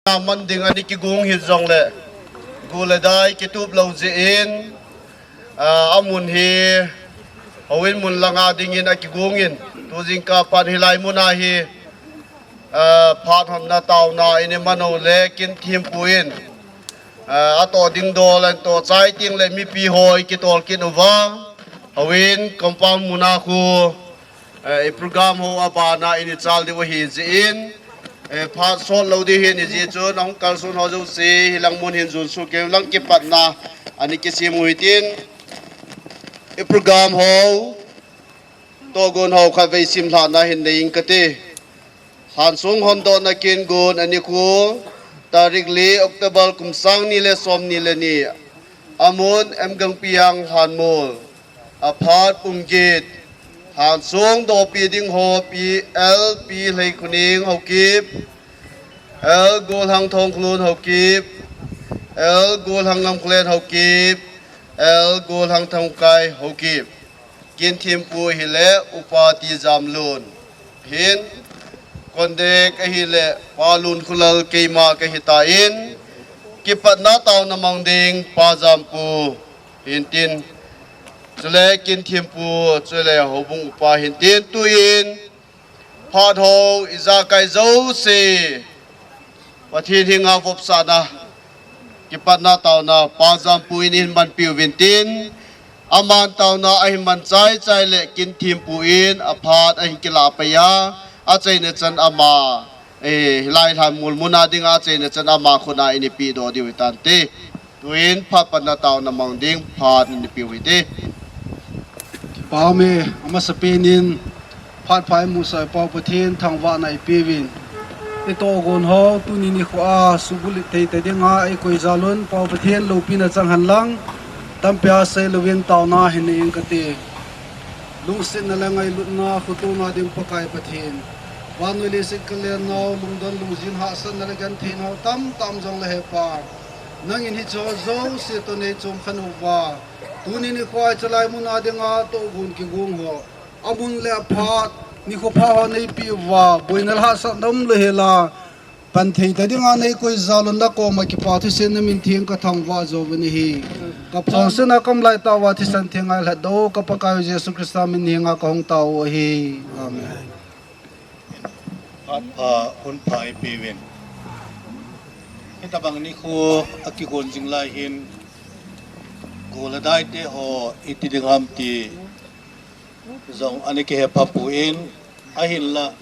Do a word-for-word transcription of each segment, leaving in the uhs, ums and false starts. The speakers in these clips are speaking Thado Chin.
Aman ding ani kigong hi jongle, gu le dai kitup lou jeh in, ah, amun hi houin mun langa dingin akigong in, tu jingkah phat hilai muna hi, ah, phat honna taona ini mano le kin thim pu in, ah, ato ding dol an to chai ting le mipi hoi kitol kin uva, houin compound muna khu, eh, i program ho abana ini chal diu ahi jeh in, eh, phat sot lou di hin iji chun ahung kalson ho jouse hilang mun hin jun su keu lang kipatna ani kisim u hitin, i program ho togon ho khatvei simlhahna hin nei ing kate. Lhansong hondohna kin gun ani khu, tarik li October kum sang ni le som ni le ni. Amun M Gangpiang Lhanmol. Aphat Pumgit. Lhansong dopi ding ho Pi L Pi Hleikhuning Haokip, L Golhang Thongkhlun Haokip, L Golhang Lamkhulen Haokip, L Golhang Thangkai Haokip. Kin thim pu hile Upa Tijamlun. Hin, konde kahi le Pa Lunkholal keima kahi tan, kipatna taona mang ding Pa Jampu hintin, chule kin thim pu, chule houbung upa hintin, tuin phat ho ijakai jouse Pathen henga vopsahna, kipatna taona Pa Jampu in hin manpiu vintin, aman taona ahin man chai chai le kin thim pu in aphat ahin kila paiya, achaina chan ama, eh, hilai Lhanmol muna dinga achaina chan ama khutna ini pedoh diu hitante. Tuin phat patna taona mang ding phat ini piu hite. Pame, amasapen in phat pha imusah i Pau Pathen thangvahna ipeuvin. I togon ho, tuni nikho a sugulit thei ta dinga eikoi jal un, Pau Pathen loupina chang hen lang, tampia seilouvin taona hin nei ing kate. Lungsetna le ngailutna khotona ding Pakai Pathen, vannoi leiset kalennau, lungdon lungjin hahsatna le gentheinau tamtah um jongle he Pa, nangin hicheho jouse toh neichom khen uva, tuni nikho a hiche lai muna dinga togon kigong ho, amun le aphat, nikho pha ho neipeh uva, boina le hahsatna umlou hela, pan thei ta dinga neikoi jal un, nakoma kipa thusetna min theng kathangvah jouvin ahi. Kaphongsetna kaum laitah uva thisan theng a eilhatdoh ka Pakaiu Jesu Christa min henga kahung tao u ahi. Amen. Phat pha, hun pha ipeuvin. Hitobang nikho akigon jing lai hin, go le dai teho iti ding ham ti jong ana kihe phapoi, ahinla,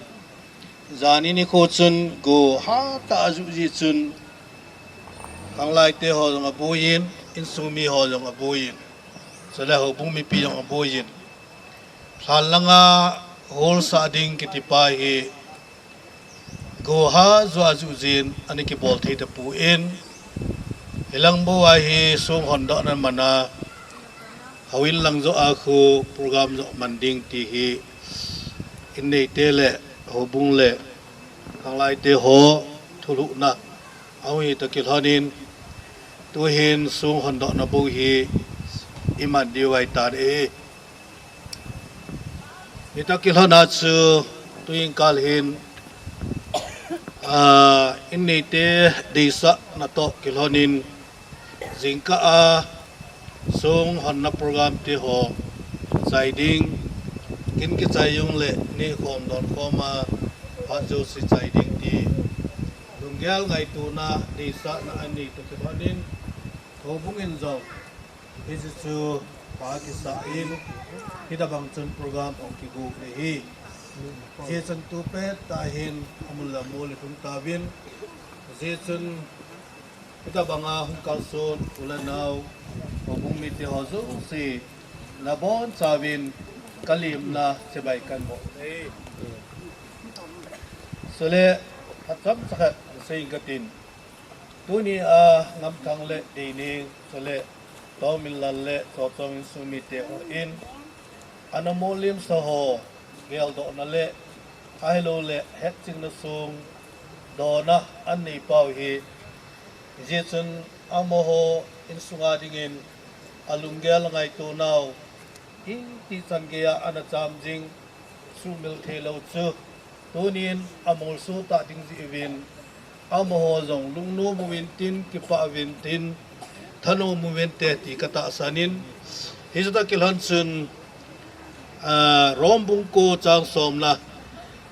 jani nikho chun go hatah a ajuh jeh chun, khanglai teho jong aboiyin, insung miho jong aboiyin, chule houbung mipi jong aboiyin, lhan langa holsah ding kiti pa hi go ha joh a ajuh jeh in ana kibol thei tapon, hilang bou a hi song hondohna mana, houin lang joh a khu program joh man ding ti hi, in neite le houbung le khanglai teho thulhuhna ahung hitoh kilhonin, tuhin song hondohna bou hi iman diu ahitan e. Hitoh kilhona chu tuin kal hin, ah, in neite deisahna toh kilhonin, jingkah a song honna program teho chai ding, kin kichai jongle nehkhom donkhom a phat jouse chai ding ti lunggel ngaitona deisahna anei toh kilhonin, houbung in jong hiche chu pha kisah in, hitobang chun program ahung kigo u ahi. Hijeh chun tu pettah hin amun le amol ilhung tauvin, hijeh chun hitobanga hung kalson u le nao, houbung mite ho jouse nabonchauvin kalemna chibai kahin bol e. Chule, phat chomcha khat sei katin, tunia Ngamthang le Deineng, chule Tominlal le Chochong insung mite hon ana molhimsa ho geldohna le ahiloule hetchenna song dona anei pau hi, hijeh chun amaho insunga dingin alunggel angaitonau, itih chan geiya ana cham jing, suhmil theilou chu, tunin amolso tah ding jeh uvin, amaho jong lungnom uvin tin, kipah uvin tin, thanom uvin te ti katahsan in, hichu toh kilhon chun, ah, Rom bung ko chang somna,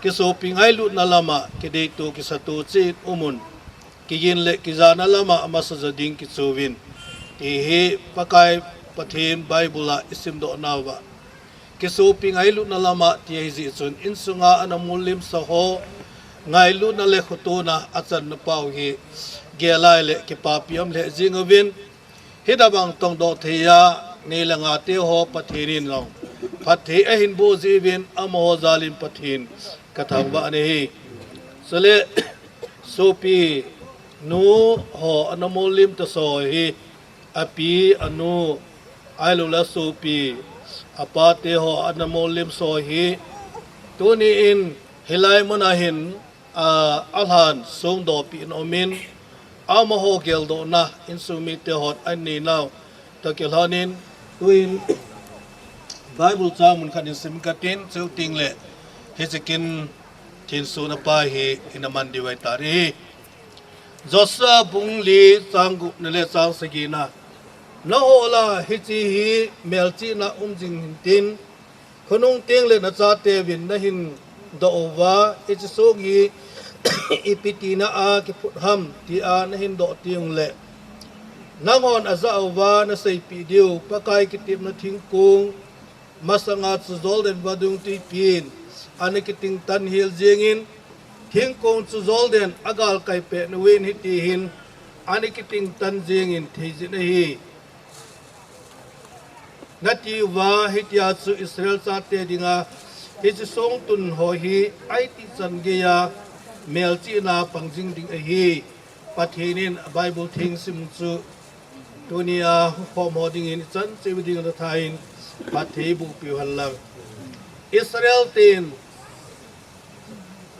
kisopi ngailutna lama kideito kisatu cheh in umun, kigin le kijana lama amasa jo ding kichu uvin, ti hi Pakai Pathen Bible a isimdoh nauva, kisopi ngailutna lama ti ahi jeh chun, insunga ana mollimsa ho ngailutna le khotona achanna pau hi gel a le kipapi aum lheh jing uvin, hitobang tongdoh thei a nei le nga te ho Pathen in jong phatthei ahin boh jeh uvin, amaho jal in Pathen kathangvah in ahi. Chule sopi nu ho ana mollimta so hi, api, anu, ahilou le asopi, apa te ho ana mollimsa hi, tuni in hilai mun a hin, a, alhan songdohpi in umin, amaho geldohna insung mite hon anei nau toh kilhon in, tuin Bible chang mun khat in sim katin, chuteng le hiche kin thinsun a pa hi ina man diu ahitai. Joshua bung li chang gupna le chang sagina. Nahol a hiche hi melchihna um jing hintin, khonung teng le nachateuvin nahin doh uva, hiche song hi ipi tina a kiphut ham tia nahin doh teng le, nanghon ajah uva naseipeh diu, Pakai kitepna thingkong masanga chu Jordan vadung tuipin ana kitingtan hel jengin, thingkong chu Jordan agalkai pet nauvin hiti hin ana kitingtan jengin thei jin ahi, nati uva, hitia chu Israel chate dinga hiche song tun ho hi aiti chan geiya melchihna pang jing ding ahi. Pathen in Bible theng sim chu tunia hukhom ho dingin ichan cheh ding na thain phatthei boh piu hen lang. Israel ten,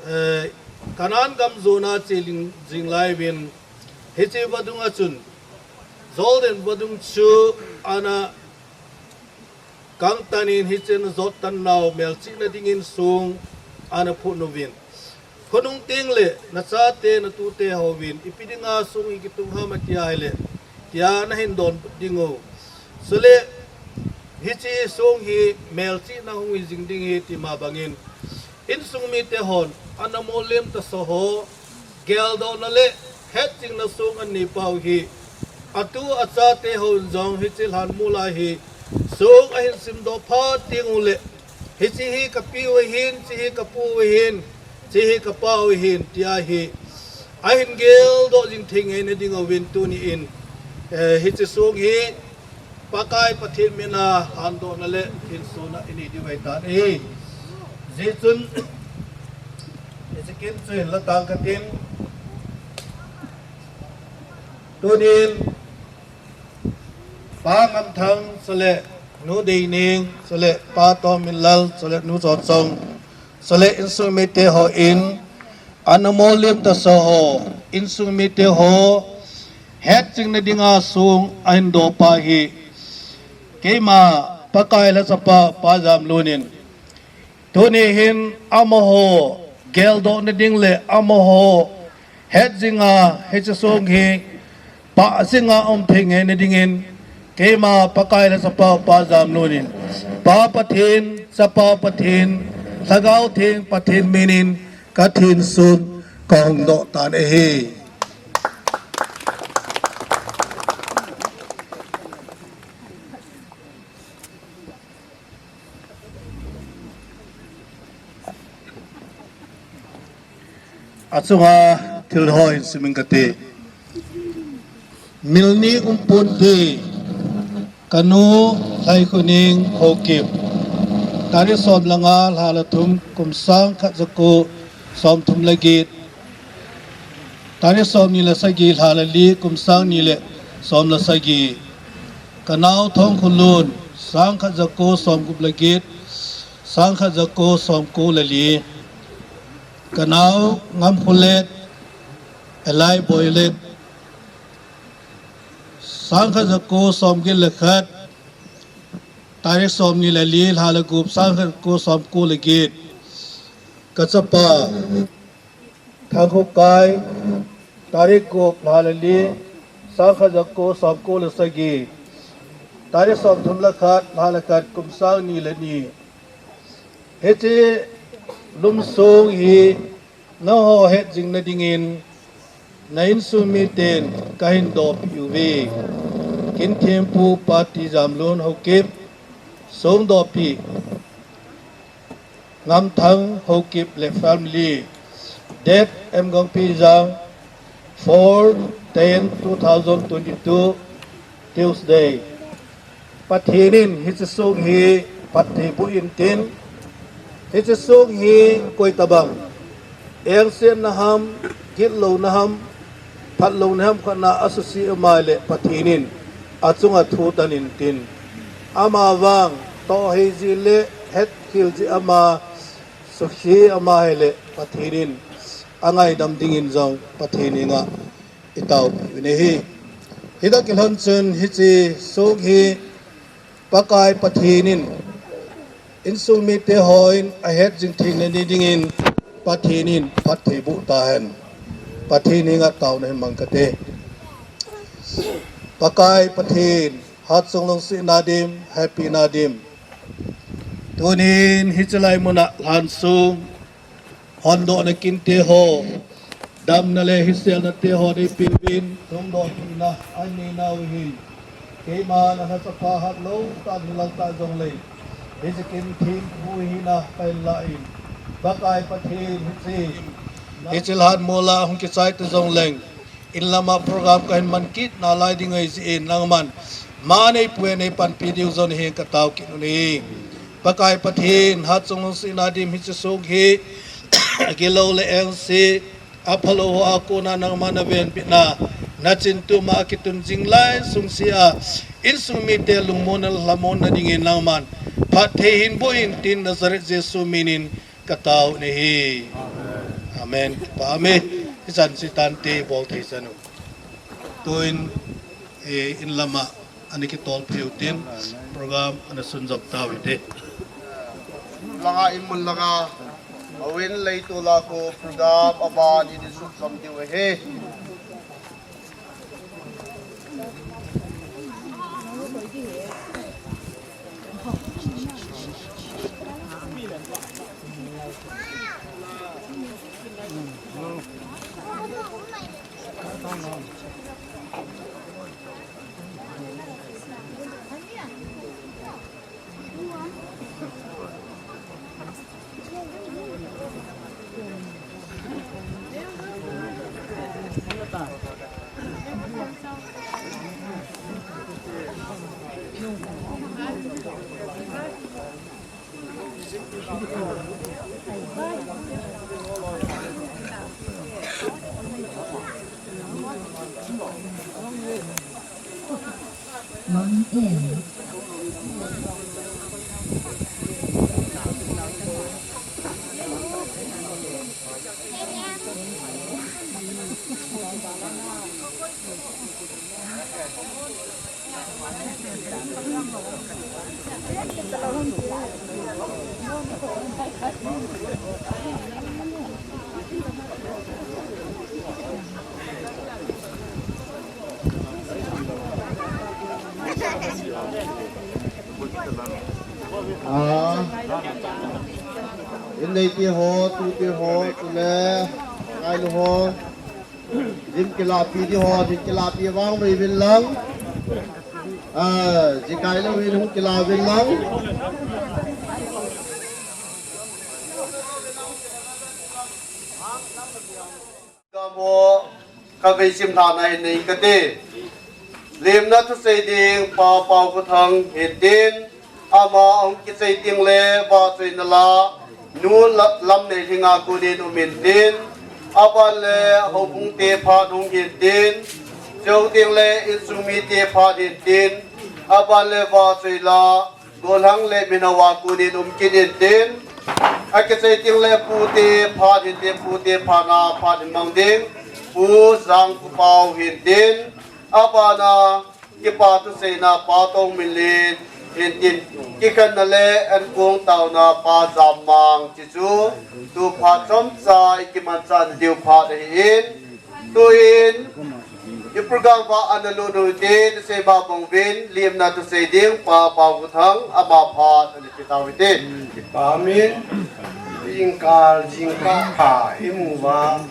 eh, Canaan gam jona che ling jing lai uvin, hiche vadung a chun Jordan vadung chu ana kangtan in, hichun ajot tan nau melchihna dingin song ana phut uvin, khonung teng le nachate natute houvin, ipi dinga song hi kitung ham ati ahile, tia nahin donbut diu. Chule hiche song hi melchihna hung hi jing ding ahi ti ma bangin, insung mite hon ana mollimta sa ho geldohna le hetjingna song anei pau hi, atu achate hon jong hiche lhan mol a hi song ahin simdoh phat teng ule, hiche hi kapi u ahin, hiche hi kapu u ahin, hiche hi kapa u ahin, tia hi ahin geldoh jing thei ngeina ding uvin tuni in, eh, hiche song hi Pakai Pathen mina handohna le thinsunna inei diu ahitan ahi. Hijeh chun, hiche kin chu hin la tang katin, tunin Pa Ngamthang, chule Nu Deining, chule Pa Tominlal, chule Nu Chonchong, chule insung mite hon ana mollimta sa ho, insung mite ho hetjingna dinga song ahin doh pa hi, keima Pakai lhachapa Pa Jamlun in tuni hin amaho geldohna ding le amaho hetjinga hiche song hi pah jinga um thei ngeina dingin, keima Pakai lhachapa Pa Jamlun in, Pa Pathen, Chapa Pathen, Lhagao Theng Pathen minin kathinsun kahung doh tan ahi. Achunga thil ho hin simin kati. Milni Umpunthi, kanu Lhaikhoning Haokip. Tarik som le nga, lha le thum, kum sang khat jako som thum le get. Tarik som ni le sagi, lha le li, kum sang ni le som le sagi. Kanao Thongkholun, sang khat jako som gup le get, sang khat jako som ko le li. Kanao Ngamkholet, Elai Boilet, sang khat jako som get le khat, tarik som ni le li, lha le gup, sang khat jako som ko le get. Kachapa Thangkhokai, Tarik gup, lha le li, sangkhat jako somko le sagi. Tarik somthum le khat, lha le khat, kum sang ni le ni. Hiche lumsong hi nangho hetjing nadingin na insung miten kahin dohpeh uve. Kinthempu Patijamlun Haokip, Songdohpi Ngamthang Haokip le family. Date M Gangpijang, four ten two thousand twenty-two, Tuesday. Pathen in hiche song hi phatthei boh intin, hiche song hi koi tabang engsetna ham, gitlouna ham, phatlouna ham khat na asuse ama le Pathen in achunga thu tan intin, ama vang toh hei jeh le het khel jeh ama sukhi ama hile Pathen in angaidam dingin jong Pathen henga itaopeh u ahi. Hita kilhon chun hiche song hi Pakai Pathen in insung mite hon ahetjing theina dingin Pathen in phatthei boh tahen. Pathen henga taona hin mang kate. Pakai Pathen, hatchungnung sihna dim, hepina dim. Tunin hiche lai muna lhansong hondohna kinte ho, damna le hiselna te ho neipeuvin, lungdohpina anei nau hin, keiman alhasapha hatlou tah hilang tah jongle, hiche kin thempu hina kahin lah in, Pakai Pathen hiche, hiche lhan mola hung kichai ta jongleng, in lama program kahin man kit nalai ding ahi jeh in nangman ma neipui neipanpi diu jong nahen katao kit u ahi. Pakai Pathen, hatchungnung sihna dim hiche song hi, agilou le engse, aphalou ho a kona nangman navenbitna, nachin tuma akitun jing lai sung sea, insung mite lungmonna lhamonna dingin nangman phatthei hin boh intin Nazareth Jesu minin katao u ahi. Amen. Kipah e. Hichan seitan te bol thei chan u. Tuin, eh, in lama ana kitol phei u tin, program ana sunjom tau hite. Langa in mun langa, avin leitol a kon program aban in sunjom diu ahi. Ah, in neiti ho, tuti ho, tule, ngailu ho. Jin kilapi di ho, jin kilapi vang vei vin lang. Ah, jikai lo vin hung kila vin lang. Kamo, kavei sim thana in nei kate. Lemna thusei ding, Pa Paokathang hintin. Ama ahung kichai teng le, vahchoina la, Nu la-, Lamneilhinga konin um intin. Aban le, houbung te phat hung hintin. Chuteng le, insung mite phat hintin. Aban le, vahchoi la, Golhang le Minhao a konin um kit intin. Akichai teng le, pute phat hintin, pute phat na phat hin mang ding. Pu Jangkupao hintin. Abana, kipa thuseina Pa Tongminlen hintin, kikhenna le ankong taona Pa Jammang, chuchu tu phat chomcha i kimanchah diu phat ahin, Tuin i program va ana lut u hitin, seima bang uvin, limna thusei ding Pa Paothang, ama phat ana pe tau hitin. Amen. Jingkah, jingkah pha i mu uva,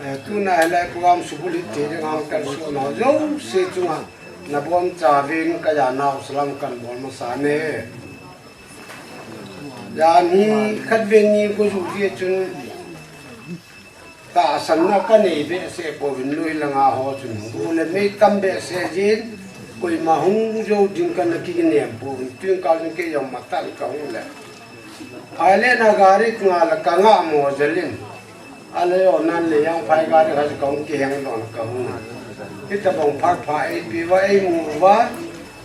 eh, tuna hilai program subulhit thei ding hung kalson ho jouse chunga nabonchauvin ka janau salam kahin bol masa e. Jan hi khatvei ni ko ju jeh chun tahsanna kanei behseh pouvin, noi langa ho chun go le mei tam behseh jin, koima hung jou ding kana kinem pouvin, tuin kal in kei jong matah in kahung le. Ahile na gari nga la kanga mo jel in. Ahile o nan le jong phai gari khat kahung kiheng doh na kahung. Hitabang phat pha eipe uva eimu uva.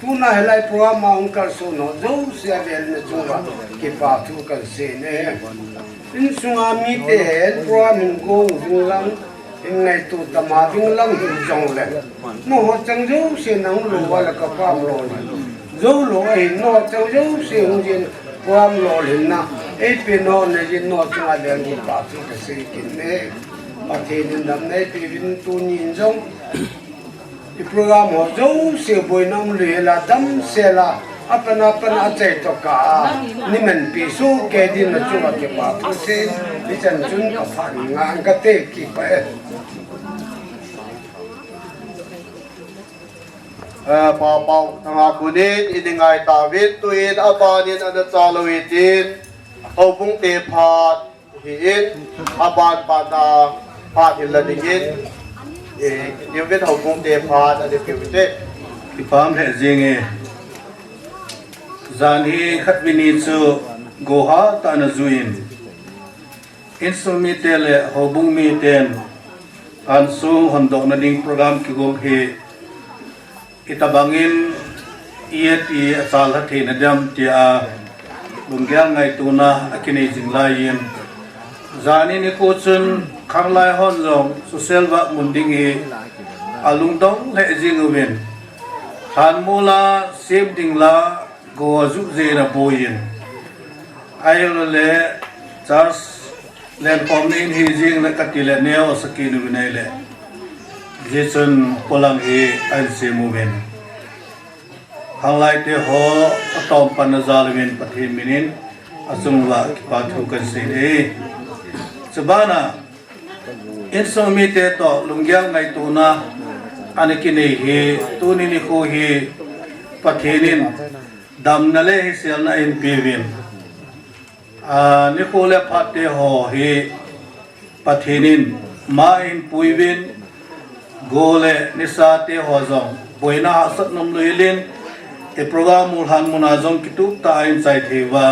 Tuna hilai program a hung kalson ho jouse avel in nachung uva kipa thu kahin sei e. Insunga mite hin program hin go uvin lang, hin ngaito tama ding lang hin jongle, nangho chang jouse nahung lou uva le ka program lolhin jou lou ahin, nangho chang jouse hung jin program lolhinna eipe nau nei jeh in nangho chunga avel in kipa thu kasei kit e. Pathen in damna eipeuvin, tunin jong i program ho jouse boina umlou hel a, damsel a, apan apan a achaito kah a nei manpi sohkei din nachung uva kipa thu sei, hichan chun ka phat ngan kate, kipah e. Eh, Pa Paothang a konin i ngai tauvin, tuin aban in ana cha lou hitin, houbung te phat hi in, aban phat a phat hil la dingin, eh, i uvin, houbung te phat ana pe u hite. Kipah lheh jeng e. Jan hi khatvei ni chu go hatah in ana ju in, insung mite le houbung miten lhansong hondohna ding program kigong hi itobang in i et i achalha theina diam tia lunggel ngaitona akinei jing laiyin, jan hi nikho chun khanglai hon jong social work mun ding hi alungdong lheh jing uvin, lhanmol a sem ding la go ajuh jeh in aboiyin, ahilou le church lenkhomna in hijing le kati le neo asakit uvin ahile, hijeh chun polang hi ahin sem uvin, khanglai te ho atompan ajal uvin Pathen min in achung uva kipa thu kahin sei e. Chubana insung mite toh lunggel ngaitona ana kinei hi, tuni nikho hi Pathen in damna le hiselna ahin peuvin, a, nikho le phat te ho hi Pathen in ma ahin puiyin, go le nisa te ho jong boina hahsatna umlou hel in, i program mu lhan mun a jong kitup tah a ahin chai thei uva,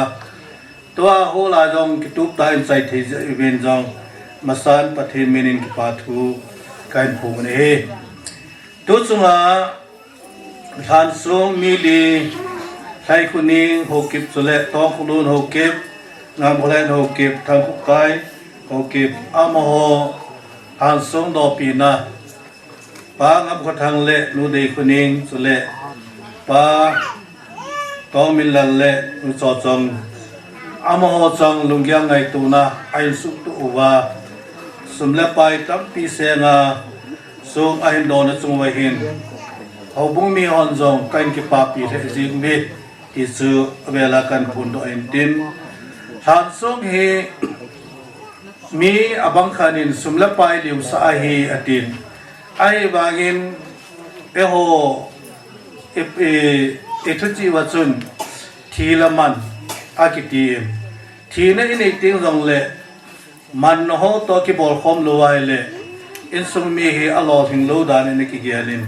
tua hol a jong kitup tah a ahin chai thei jeh uvin jong, masan Pathen min in kipa thu kahin phong u ahi. Tu chunga lhansong mi li, Lhaikhoning Haokip chule Tongkholun Haokip, Ngamkholen Haokip, Thangkhokai Haokip, amaho lhansong dopina, Pa Ngamkhothang le Nu Deikhoning chule Pa Tongminlal le Nu Chochong, amaho chang lunggel ngaitona ahin suhtuh uva, sum le pai tampi senga song ahin donna chung uva hin, houbung mi hon jong kahin kipapi lheh jing uve, ti chu avela kahin phondoh in tin. Lhansong hi mi abang khat in sum le pai liusah ahi atin. Ahivangin eiho i, i, i thuchih uva chun thi le man akiti in, thina inei teng jongle manna ho toh kibol khom lou ahile, insung mi hi alolhing lou dan in akigel in.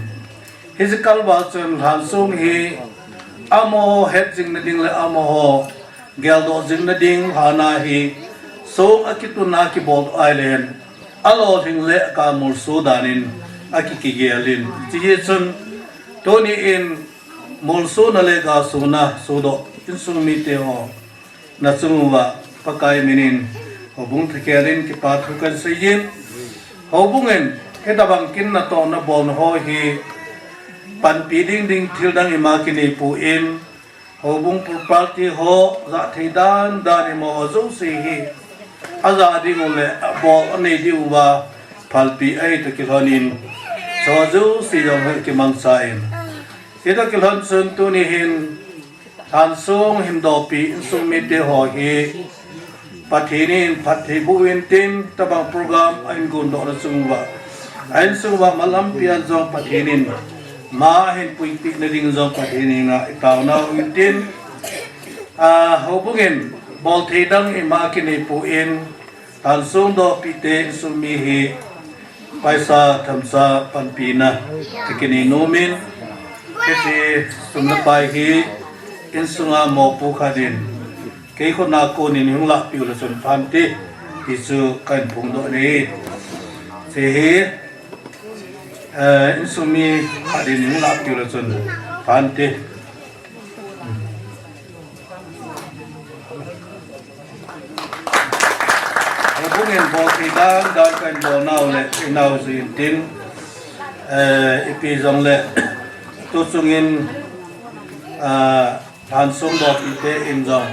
Hiche kalval chun lhansong hi amaho het jingna ding le amaho geldoh jingna ding lhana hi song akituna kibol ahile, alolhing le akamolso dan in aki, kigel in. Hiche hi chun tuni in molsona le galsona sodoh insung mite ho nachung uva Pakai min in houbung thakhat in kipa thu kahin seiyin. Houbung in hitabang kin natoh nabolna ho hi panpi ding ding thil dang ima kinei poi, houbung property ho jahthei dan dan ima ho jouse hi ajah ding u le abol anei ding uva phalpi ahi toh kilhon in, chujou si jong hi kimangcha in. Hitoh kilhon chun tuni hin, Thansung Himdopi insung mite ho hi, Pathen in phatthei boh uvin tin, tabang program ahin gondoh na chung uva, a insung uva malam pian jong Pathen in ma ahin puipeh na ding jong Pathen henga i taona uvin tin, a, houbung in bolthei dang ima kinei pon, Thansung Dopi te insung mi hi paisa themcha panpina ti kinei nom in, hiche sum le pai hi insunga mopo khat in kei khut a kon in hung lahpeh u le chun pha inte, ti chu kahin phongdoh in ahi. Hiche hi, eh, insung mi khat in hung lahpeh u le chun pha inte. Houbung in bolthei dang dang kahin bol nau le i nau jin tin, eh, ipi jong le, tu chung in, ah, Thansung Dopi te in jong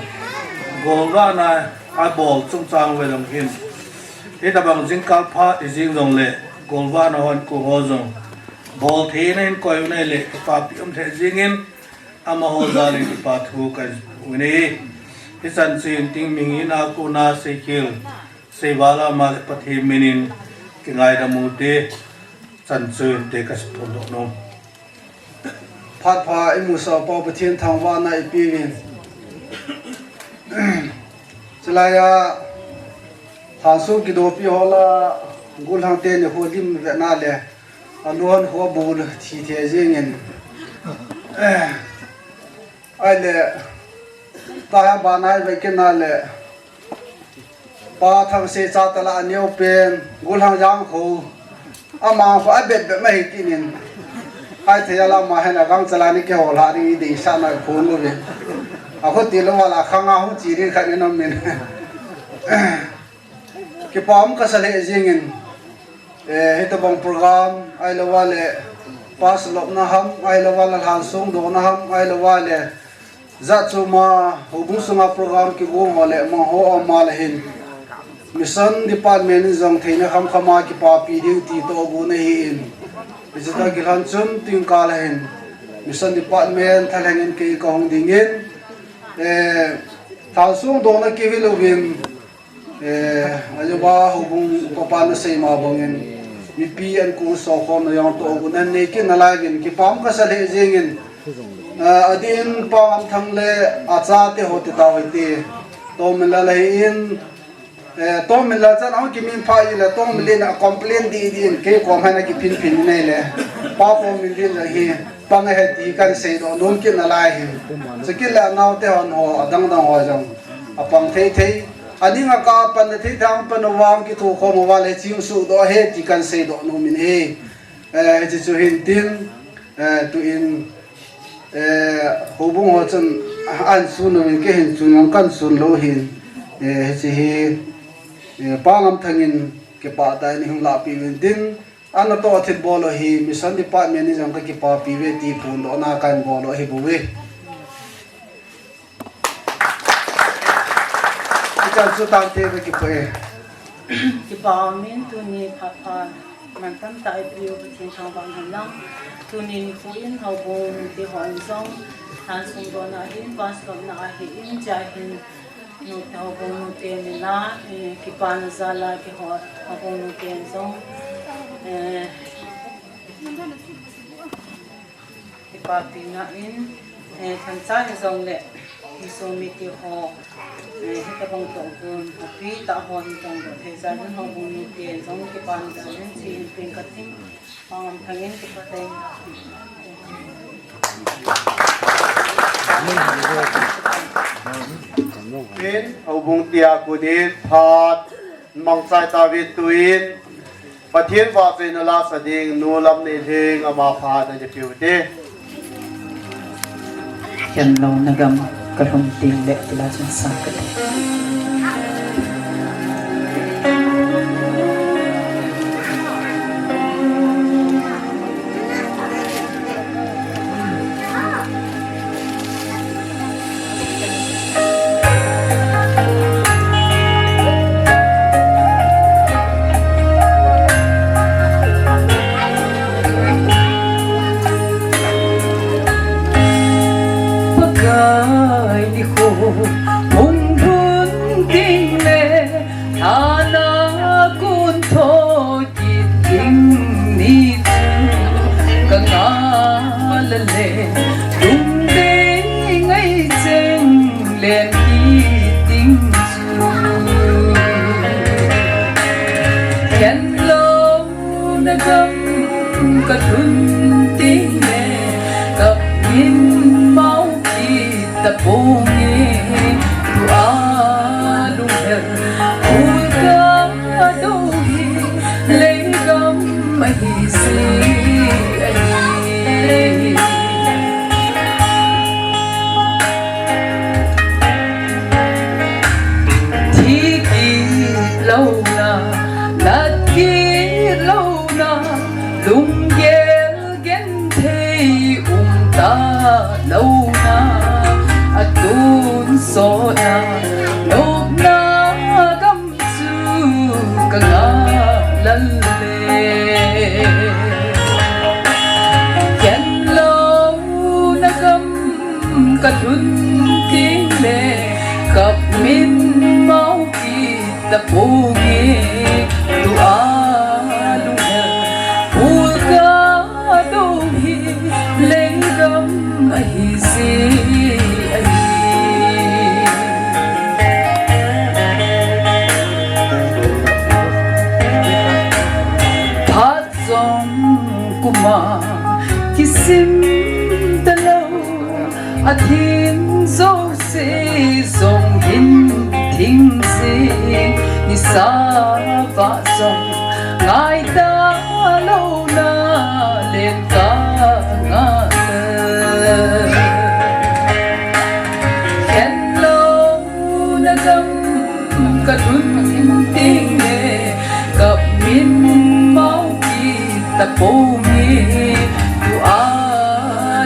golvahna abol chungchang uva jong hin, hitabang jingkah pha i jing jong le, golvahna hon kong ho jong bolthei na hin koi u nai le, kipapi um lheh jing in, amaho jal in kipa thu kahin nei. Hichan chun ting mihing a kona seikhel, seival a ama le Pathen min in kingaidam u te, chan chun te kahin phongdoh nom. Phat pha i musoh pau Pathen thangvahna i pe uvin. Chulai a, Thansung Kidopi ho lah a, gollhang teni ho lim vena le, alon ho bul thi the jing in. Ahile, tahi bana i vekina le, Pa Thangsei cha tala aneo pen, gollhang jang kho, amang kho abet bet ma hi kinin. Ahithei a lama hin agangchal a ni kihol ha ding i deisahna i phon uve. Akhuti lou vala khang a hung che ding khat ni nom in. Kipa um kasa lheh jing in. Eh, hitabang program, ahilou vale, pass lopna ham, ahilou vale, lhan songdohna ham, ahilou vale, jat chom a, houbung sunga program kigong ho le, mang ho aum a le hin. Mission Department in jong theina khamkham a kipapi diu ti tohgon ahin. Hiche toh kilhon chun, tuin kal a hin. Mission Department thalheng in kei kahung ding in. Eh, lhan songdohna kihi louvin. Eh, ajeh a houbung upa pan asei ma bangin, mipi ankong sokhomna jong tohgon anei kit nalai uvin, kipa um kasa lheh jing in, eh, adin Pa Ngamthang le achate ho ti tau hite, Tongminlal ahin, eh, Tongminlal chan ahung kiminphah in le Tongminlal in a complain didi in, kei kom hin akiphinphin in ahile, Pa Tongminlal in jong hi, pang ahi ti kahin seidoh nom kit nalai hin. Chukit le anaote hon ho, adang dang ho jong, apang thei thei. Aning a kapan le thei thang pan vang kithokhom uva le ching sudoh ahi ti kahin seidoh nom in ahi. Eh, hiche chu hin tin, eh, tuin, eh, houbung ho chun ahin sun uvin kei hin chun lang kahin sun lou hin. Eh, hiche hi, eh, Pa Ngamthang in kipah tah in eihung lahpeh uvin tin, anatoh thilbol u hi Mission Department in jong kakipapi uve ti phondohna kahin bol u ahi bouve. Hichan chu tante kakipah e. Kipa umin tuni phat pha mantam tah eipeu Pathen thangvah hen lang. Tuni nikho in houbung nute hon jong lhan songdohna ahin, pass lopna ahin, chua hin nute houbung nute min a, eh, kipana jal a kihou houbung nute jong, eh, kipapina in, eh, themcha hijongle, insung mite ho, eh, hitabang tohgon, khopi tah ho hin tongdoh thei jal in houbung nute jong kipana jal in, che in pen kating, Pa Ngamthang in kipathu. Pen, houbung tia kon in phat mangchai tauvin tuin, Pathen vahchoina lasa ding, Nu Lamneilhing ama phat ana pe u hite. Khenlouna gam kalhun teng le tila chun sang kate. le, lungdei ngai cheng len kiting chu. Khenlouna gam kalhun ting le, kamin mau kit tapong e, tua lunghel, ul kadou hi, leigam ahi si ahi. Thi kit louna, nat kit louna, lunggel genthei um ta louna, atunsotna, nopna gam chu kangah lal le. Khenlouna gam kalhun ting le, kamin mau kit tapong e, tua lunghel, ul kadou hi, leigam ahi si ahi. Phat jong kuma kisim talou, athim jouse jong hin thing jing, nisa vah jong ngai ta louna len kangah ta. Khenlouna gam kalhun ting le, kamin mau kit tapong e, tua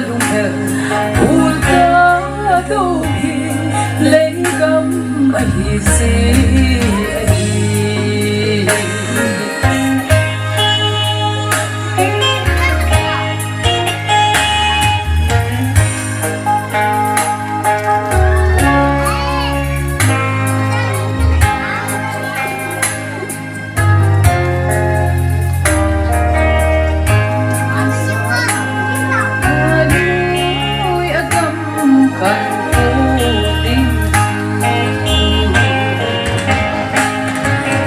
lunghel, ul kadou hi, leigam ahi si ahi.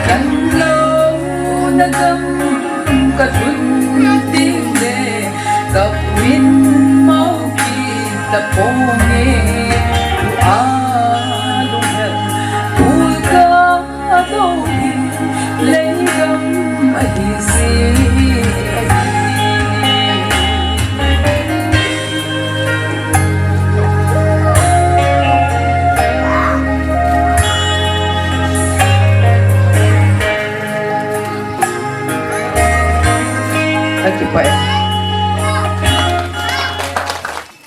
Khenlouna gam kalhun ting le, kamin mau kit tapong e, tua lunghel, ul kadou hi, leigam ahi si ahi. Akipah e.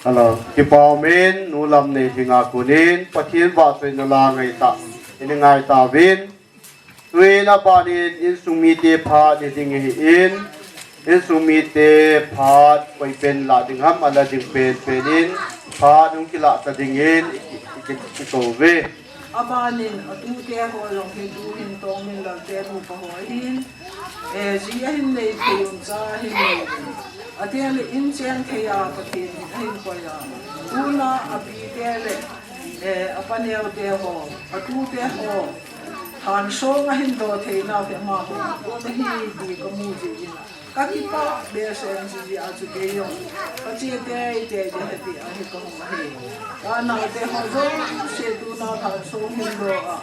Hello, kipah umin, nu Lamneilhinga konin Pathen vahchoina la ngai tah in, ngai tauvin. Tuin aban in insung mite phat ni ding ahin, insung mite phat koi pen la ding ham, ala ding pen pen in phat hung kilah ta dingin i ki, i ki, i kou ve. Aban in atute ho jong hi tuhin Tongminlal te nupa ho ahin, eh, ji ahin nei thei un, cha ahin nei un. Ati le in cheng thei a Pathen in ahin koi a. Tuna apite le, eh, apaneo te ho, atute ho, thansong ahin do thei nau hi amaho koma ahi ti kamu jeh in, kakipah behseh in, hijeh a chu kei jong kache teitei ding ahi ti ahi kahung ahi. Kanaote ho jouse tuna thansong hin do a,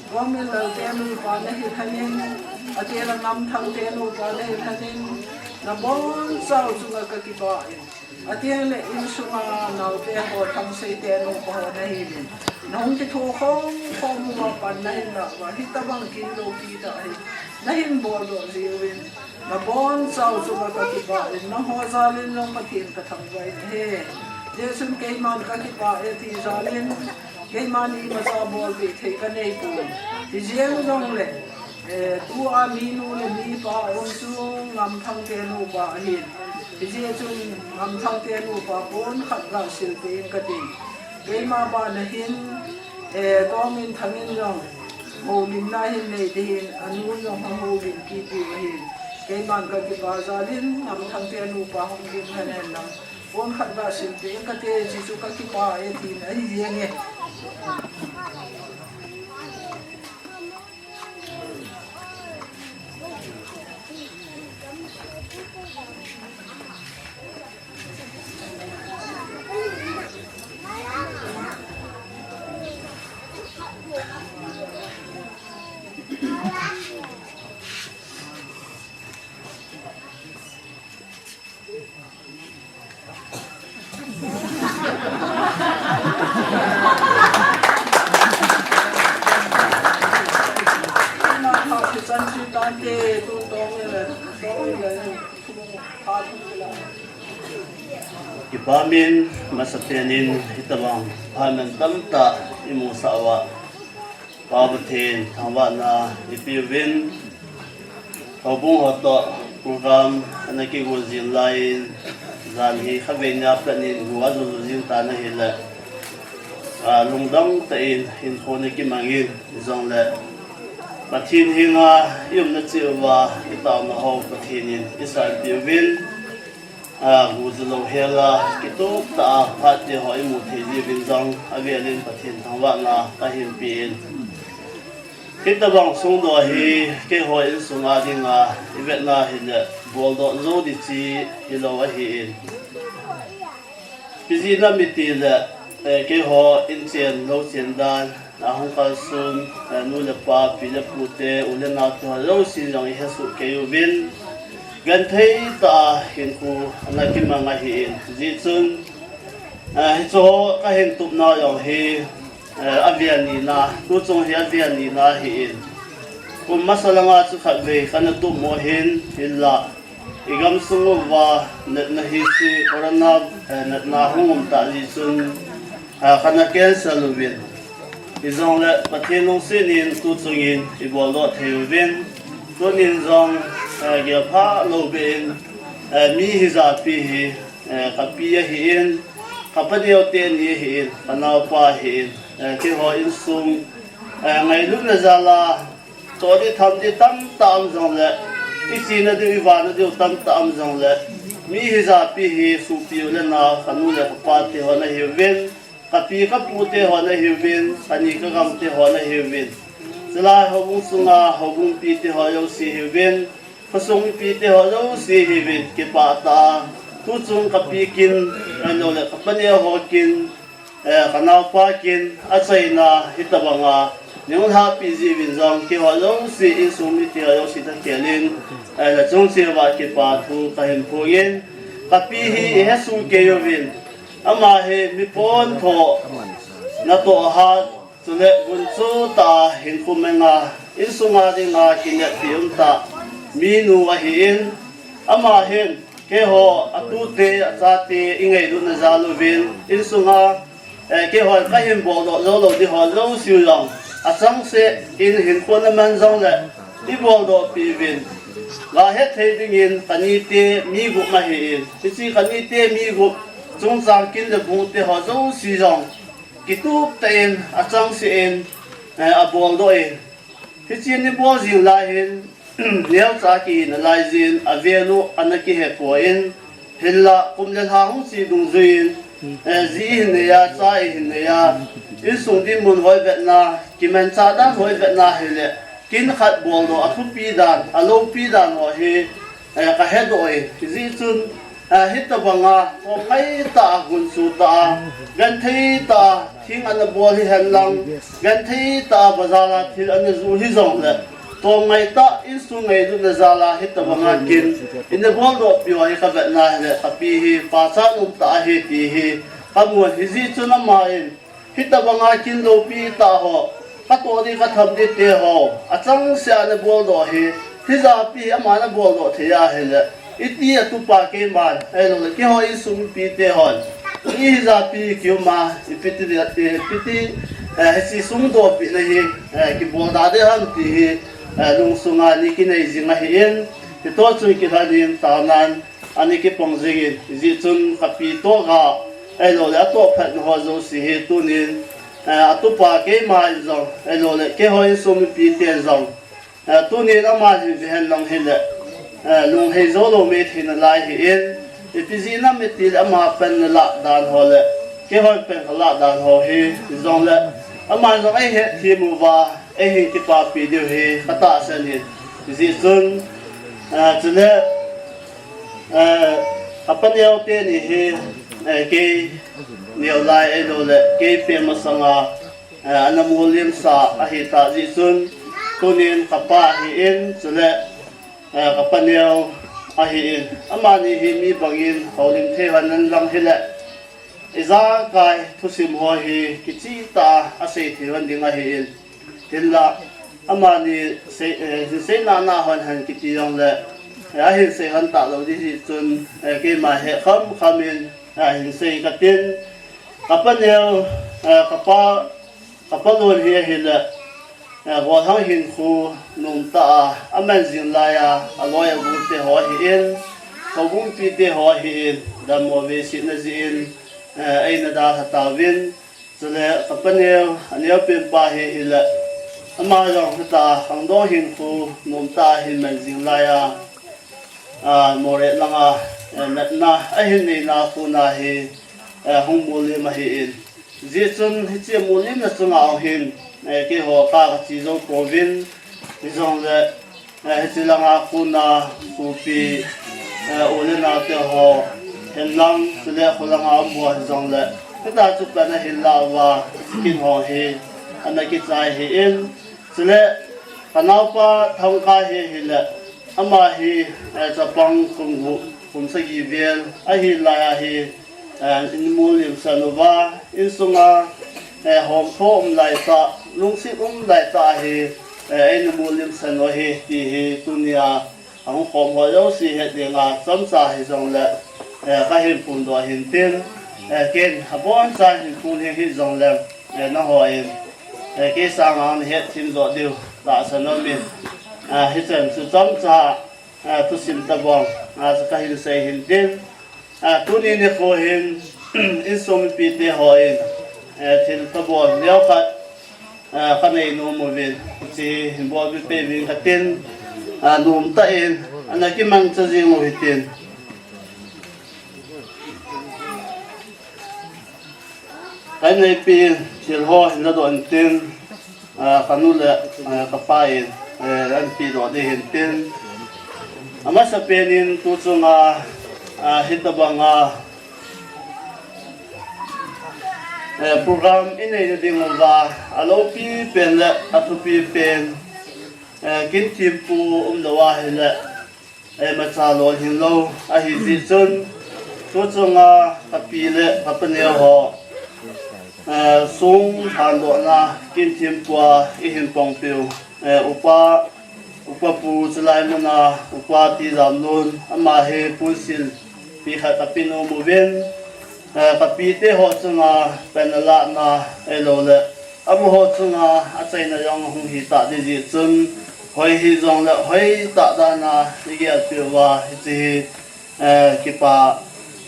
Tongminlal te nupa nahi lhonin, ati le Ngamthang te nupa nahi lhonin, nabonchau chunga kakipah in. Ati le insunga naote ho, Thangsei te nupa ho nahiuvin, nahung kitho khom khom uva pan nahin lah uva, hitobang kin loupi tah hi nahin boldoh jeh uvin, nabonchau chunga kakipah in, nangho jal in jong Pathen kathangvah in ahi. Hijeh chun keiman kakipah e ti jal in, keiman imacha bolpeh thei kaneipon. Hijeng jongle, eh, tua minu le mipa um chu Ngamthang te nupa ahin. Hijeh chun Ngamthang te nupa pon khat ga silpeh in katin. Keima bana hin, eh, Tongminthang in jong houlimna hin nei ding ahin, anu jong ahoulim kit diu ahin. Keiman kakipah jal in Ngamthang te nupa hung lim lhon hen lang. Pon khat ga sim te ka te, Jesu ka kipa e, tin ahi jeng e. Kipa min, masa penin hitabang phaman tamtah imu sah uva, Pa Pathen thangvahna ipeuvin, houbung ho toh program ana kigo jing laiyin, jan hi khatvei nia pat in go ajo jo jing tan ahile, a, lungdong tah in hinkho ana kimangin, hijongle Pathen henga i umna cheh uva i taona ho Pathen in eisanpeh uvin, a, go jo lou hela kitup tah a phat te ho imu thei jiuvin jong avelin Pathen thangvahna kahin pe in. Hitabang sungdoh hi keiho insunga dinga ivetna hile boldoh jou ding chu hilou ahin. Ipi jeh ham itile, eh, keiho inchen louchen dan, ahung kalson, eh, nu le pa, pi le pu te, u le nao te ho jouse jong ihesoh kei uvin, genthei tah a hinkho ana kimang ahin. Hijeh chun, eh, hicheho kahin tupna jong hi, eh, avel nina, tuchung hi avel nina ahin. Kum masa langa chu khatvei kana tup u ahin, hinla igamsung uva natna hiche corona, eh, natna hung um tah jeh chun, eh, kana cancel uvin. Hijongle Pathen lungset in tuchungin iboldoh thei uvin. Tunin jong, eh, gelpha lou behin, eh, mi hijapi hi, eh, kapi ahin, kapaneo teni ahin, kanaopa ahin, eh, keiho insung, eh, ngailutna jal a toh ding tham ding tamtah um jongle, ichena diu, ivahna diu tamtah um jongle, mi hijapi hi sopi u le nao, kanu le kapa te ho nahiuvin, kapi kapu te ho nahiuvin, kani kagam te ho nahiuvin, chulai houbung sunga houbung pi te ho jouse hiuvin, khosung mipi te ho jouse hiuvin, kipah tah a tuchung kapi kin, ahiloule kapaneo ho kin, eh, kanaopa kin achaina hitabanga neihin lhahpeh jeh uvin jong keiho jouse, insung mite ho jouse thakhel in, eh, nachung cheh uva kipa thu kahin phongin, kapi hi ihesoh kei uvin, ama hi mi pontho, natoh hat, chule gunchu tah a hinkho manga, insunga dinga kineppi umtah minu ahin, ama hin keiho atute achate ingailutna jal uvin, insunga, eh, keihon kahin boldoh joulou ding ho jouseu jong achangseh in hinkho ana man jongle iboldoh peh uvin, gahet thei dingin kanite mi gup ahin, hiche kanite mi gup chungchang kin le bung te ho jouse jong kitup tah in achangseh in, eh, aboldoh in, hiche ana bol jing lai hin, neocha kihina lai jeh in avel u ana kihepoi, hinla kum le lha hung che dungjuiyin, eh, ji ihin nei a, cha ihin nei a, insung dinmun ho ivetna, kimanchah dan ho ivetna hile, kin khat boldoh athupi dan, aloupi dan ho hi, eh, kahedoh e. Hijeh chun, eh, hitabanga tomngai tah a, gunchu tah a, genthei tah a thing ana bol hihen lang, genthei tah a bazar a thil ana joh hijongle, tomngai tah insung ngailutna jal a hitabanga kin ina boldoh peh u hi kavetna hile, kapi hi pachat umtah ahi ti hi kamun. Hijeh chun aman hitabanga kin loupi tah ho, katoh ding katham ding te ho achangseh a ana boldoh hi, hijapi hi ama ana boldoh thei ahile, iti atupa keiman, ahiloule keiho insung mipi te hon, mi hijapi kium a, ipi ti, ipi ti, eh, hiche sungdoh pehna hi, eh, kibol da ding ham ti hi, eh, lungsunga ana kinei jing ahin, hitoh chun kilhonin taonan ana kipang jingin, hijeh chun kapi toh ga, ahiloule atoh phatna ho jouse hi tunin, eh, atupa keiman jong, ahiloule keiho insung mipi ten jong, eh, tunin ama hi vehen lang hile, eh, lunghei joulou mei theina lai ahin, Ipi jeh ham itile ama pen nalah dan ho le keihon pen kalah dan ho hi, hijongle ama jong eihethem uva eihin kipapi diu hi katahsan ahi. Hijeh chun, eh, chule, eh, apa neo teni hi, eh, kei neo lai ahiloule kei peng masanga, eh, ana molhimsa ahitah jeh chun, tunin kapa ahin, chule, eh, kapa neo ahin. Amani hi mi bangin houlim thei hon ahilang hile, ijakai thusim ho hi kichehtah a asei thei hon ding ahin. Hinla, amani sei, eh, hinsei nana hon hen kiti jongle, eh, ahinsei hon talou ding jeh chun, eh, keima hekhamkham in, eh, hinsei katin, kapa neo, eh, kapa, kapa lon hi ahile, eh, golhang hinkho nomtah a aman jing laiya aloi agolte ho ahin, houbungpi te ho ahin, dammo veisetna jeh in, eh, eina dalha tauvin, chule kapa neo, aneopenpa hi ahile, ama jong hitia khangdong hinkho nomtah a ahin man jing laiya, ah, Moreh langa, eh, natna ahin neina kona hi, eh, hung molhim ahin. Hijeh chun hiche molhimna chunga hin, eh, keiho ka kache jou pouvin, hijongle, eh, hiche langa kona sopi, eh, u le nao teho, henlang, chule kholanga umho hijongle, hitia chu pan ahin lah uva, skin ho hi ana kichai ahin, chule kanaopa Thangkai hi ahile, ama hi, eh, chapang kum gup, kum sagi vel ahi laiya hi, eh, eina molhimsan uva, insunga, eh, homtho um laitah, lungset um laitah hi, eh, eina molhimsan u ahi ti hi tunia ahung khom ho jouse het dinga chomcha hijongle, eh, kahin phondoh ahin tin, eh, ken abonchan hin phon hih jongle, eh, nangho in, eh, kei sanga nahet themjo diu tahsan aumin, ah, hichan chu chomcha, ah, thusim tobang, ah, chu kahin sei ahin tin, ah, tuni nikho hin, insung mipite hon, eh, thil tobang neokhat, ah, kanei nom uvin, hiche hin bolpeh peh uving katin, ah, nomtah in ana kimangcha jing u hitin. Kahin neipeh thil ho hin ladoh intin, ah, kanu le, ah, kapa in, eh, ahin pedoh ding ahin tin. Amasapen in tuchunga, ah, hitobanga, eh, program inei nading uva aloupi pen le athupi pen, eh, kin thempu umlou ahile, eh, imacha lolhing lou ahi jeh chun, tuchunga kapi le kapa neo ho, eh, song lhandohna kin thempua ihin pangpeh u, eh, upa, upa pu chulai muna, upa T. Jamlun, ama hi ponsil pi khat kape nom uvin, eh, kapite ho chunga pen alahna ahiloule amaho chunga achaina jong hung hitah ding jeh chun, hoi hijongle hoitah dana igelpeh uva hiche hi, eh, kipa,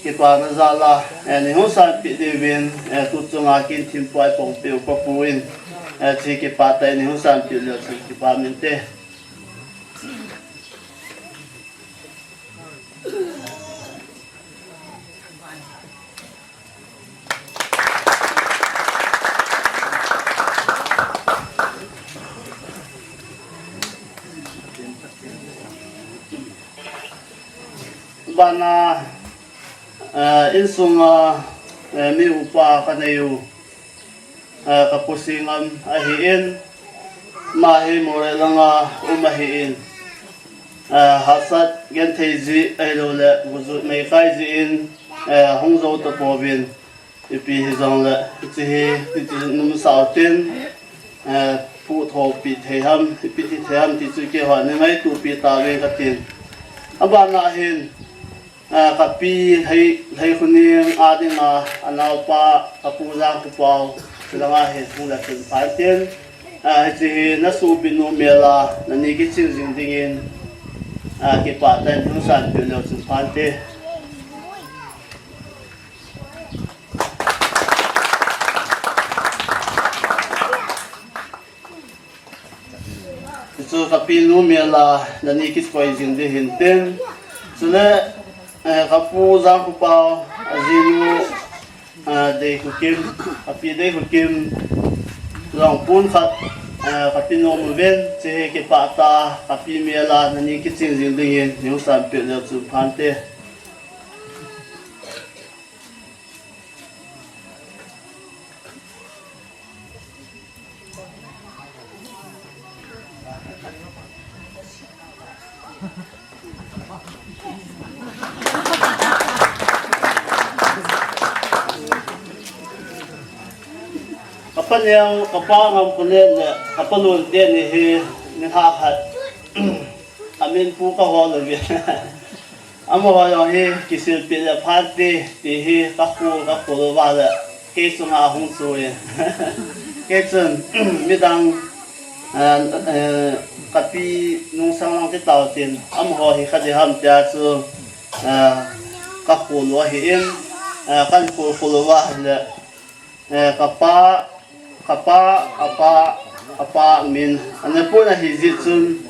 kipana jal a, eh, neihung sanpeh diuvin, eh, tuchunga kin thempua ipangpeh u pa pu in, eh, hiche kipatah in neihung sanpeh uleu chun kipa minte. Bana, eh, insunga, eh, mi upa kanei u, eh, kapu Singam ahin, ama hi Moreh langa um ahin, eh, hahsat genthei jeh ahiloule gujot meikai jeh in, eh, hung jou tapouvin, ipi hijongle hiche hi hiti numsah utin, eh, phuthopeh thei ham, ipi ti thei ham ti chu keihon eingaitopeh tauving katin. Abana hin, eh, kapi Lhei, Lheikhoning a dinga anaopa kapu Jangkhopao chulanga hin hung le chun phatin, ah, hiche hi nasopi nu mel a nani kichen jing dingin, ah, kipah tah in hung sanpeh uleu chun phante. Hichu kapi nu mel a nani kikoi jing ding hintin. Chule, Eh, kapu Jangkhopao, ajinu, eh, Deikhokim, kapi Deikhokim, jong pon khat, eh, kapi nom uvin, hiche hi kipah tah a, kapi mel a, nani kiching jing dingin, neihin sanpeh leu chun phante. Kapa neo, kapa ngam kule le, kapa lun teni hi, ni ha khat. Amin pu kahol uvin. Amaho jong hi kisilpeh le phante, ti hi kakhol, kakhol uva le, kei chunga ahung chu in. Kei chun, midang, eh, eh, kapi nungsang lang ti tao tin, amaho hi kha ding ham tia chu, eh, kakhol u ahin, eh, kahin khol khol uva le, Eh, kapa, kapa, apa, apa min. Ana pon ahi jeh chun,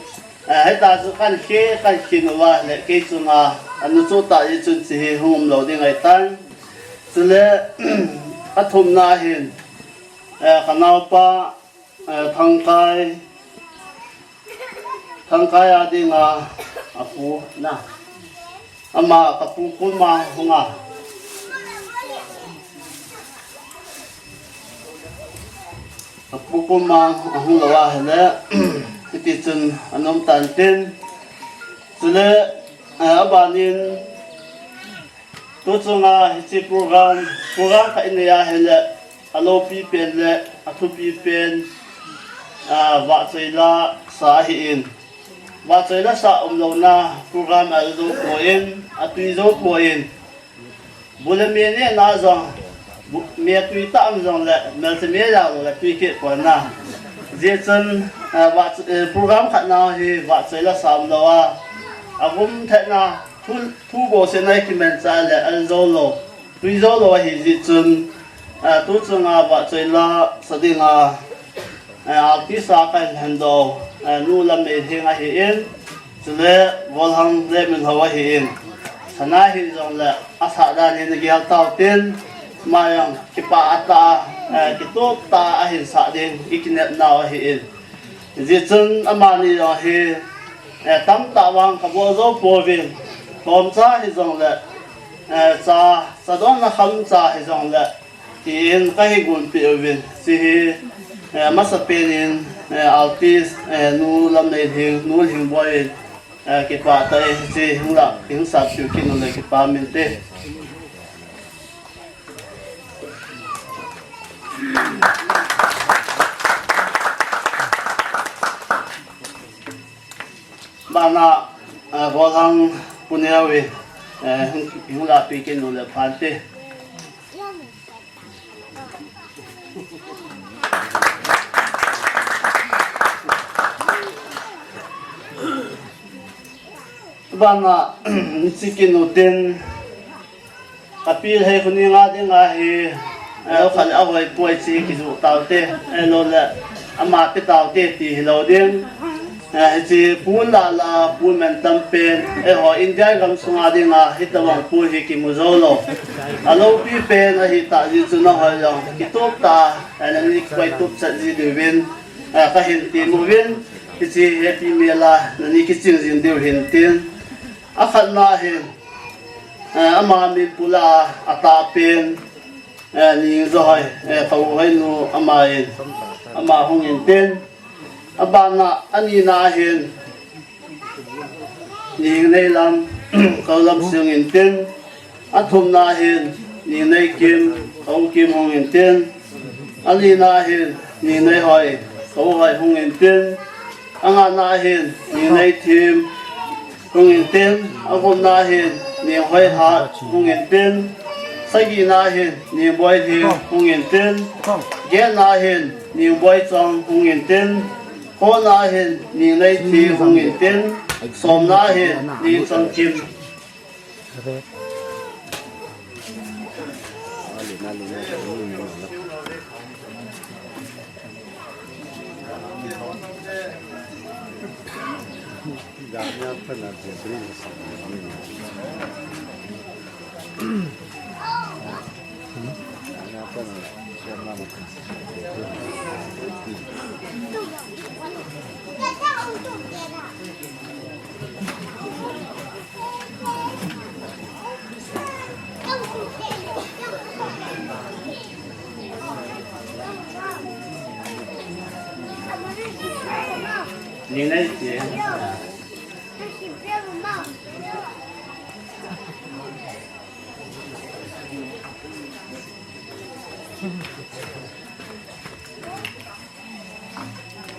eh, hita chu kahin khe, kahin khe uva le kei chunga, ana chu tah jeh chun hiche hi hung um lou ding ahitan. Chule, athumna hin, eh, kanaopa, eh, Thangkai, Thangkai a dinga, apu na. Ama kapu Kunmang hunga. Kapu Kunmang ahung lou ahile, hiti chun ana um tan tin. Chule, eh, abanin, tu chunga hiche program, program khat inei ahile, aloupi pen le, athupi pen, ah, vahchoi la sa ahin. Vahchoi la sa umlouna program a jou poi, atui jou poi. Bu le me nehna jong, bu, me tui tah um jongle, mel se me jao jongle tui kit pon na. Hijeh chun, eh, vah, eh, program khat na hi vahchoi la sa umlou a, agum thetna, thu, thu bou se nai kimanchah le, al jou lou, tui jou lou ahi jeh chun, eh, tu chunga vahchoi la sa dinga, eh, artist a kahin lhendoh, eh, Nu Lamneilhing ahin, chule Golhang Letminlhou ahin. Sana hin jongle, asah dan hin igel tau tin, ama jong kipah tah a, eh, kitup tah a ahin sah ding, ikinepnau ahin. Hijeh chun amani jong hi, eh, tamtah vang kabol jou pouvin, lhomcha hijongle, eh, cha, chadonna khamcha hijongle, tin kahin gonpeh uvin, hiche hi, eh, masapen in, eh, artist, eh, Nu Lamneilhing, Nu Lhingboi in, eh, kipah tah in, hiche hi hung la, hung sap piu kit un le kipa um inte. Bana, eh, Golhang Pu Neo in, eh, hung, hung lahpeh kit un le phante. Bana, hiche kit un tin, kapi lhei khu ni nga dinga hi, eh, akhal ahoi poi hiche kijoh taute, eh, lou le, ama pe taute ti hilou ding. Eh, hiche pon lah lah a, pon mantam pen, eiho India gam sunga dinga, hitobang pon hi kimu jou lou. Aloupi pen, ahi tah jeh chun ahoi jong, kitup tah a, eh, nani koi tup chat ji diuvin, eh, kahin tem uvin, hiche Happy Mela, nani kiching jing diu hin tin. Akhatna hin, eh, ama min pu lah a, atah pen, eh, Ningjohoi, eh, Kahoinu ama in, ama hung in tin. Abana, anina hin, Ningneilam, Kaholam Sing in tin. Athumna hin, Ningneikim, Kahokim hung in tin. Alina hin, Ningneihoi, Kahohoi hung in tin. Angana hin, Ningneithim, hung in tin. Agupna hin, Ninghoihat, hung in tin. Sagina hin, Ningboilhing, hung in tin. Getna hin, Ningboichong, hung in tin. Kona hin, Ningneithim, hung in tin. Somna hin, Ningchongkim.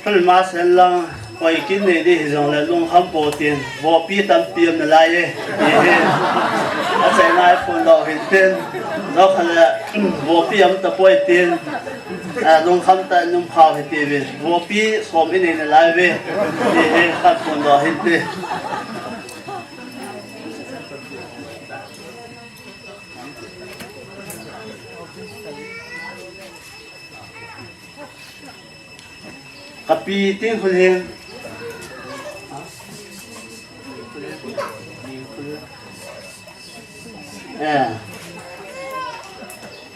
Thil ma sen lang, koi kin nei di hi jong le lungkham po tin, vopi tampi um nalai e, ti hi. Achaina i phondoh hin tin, jong kha le, vopi um tapoi tin, a, lungkham tah in um khau hite ve, vopi som i nei nalai ve, ti hi kaphondoh hin tin. Kapi ting khul hin. Eh.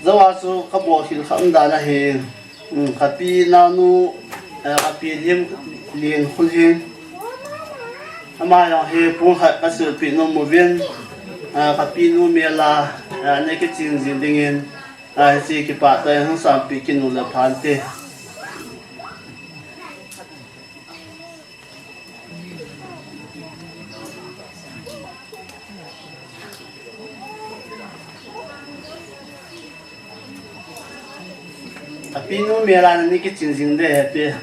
Jawa chu kabol khel kha um dan ahi. Hmm, kapi naonu, eh, kapi lim lin khul hin. Ama jong hi pung khat kasilpeh nom uvin. Eh, kapi nu mel a, eh, ana kiching jing dingin. Ahi, hiche kipah tah in hung sampi kit u le pha inte. Kapi nu mel a nani kiching jing ding ahi.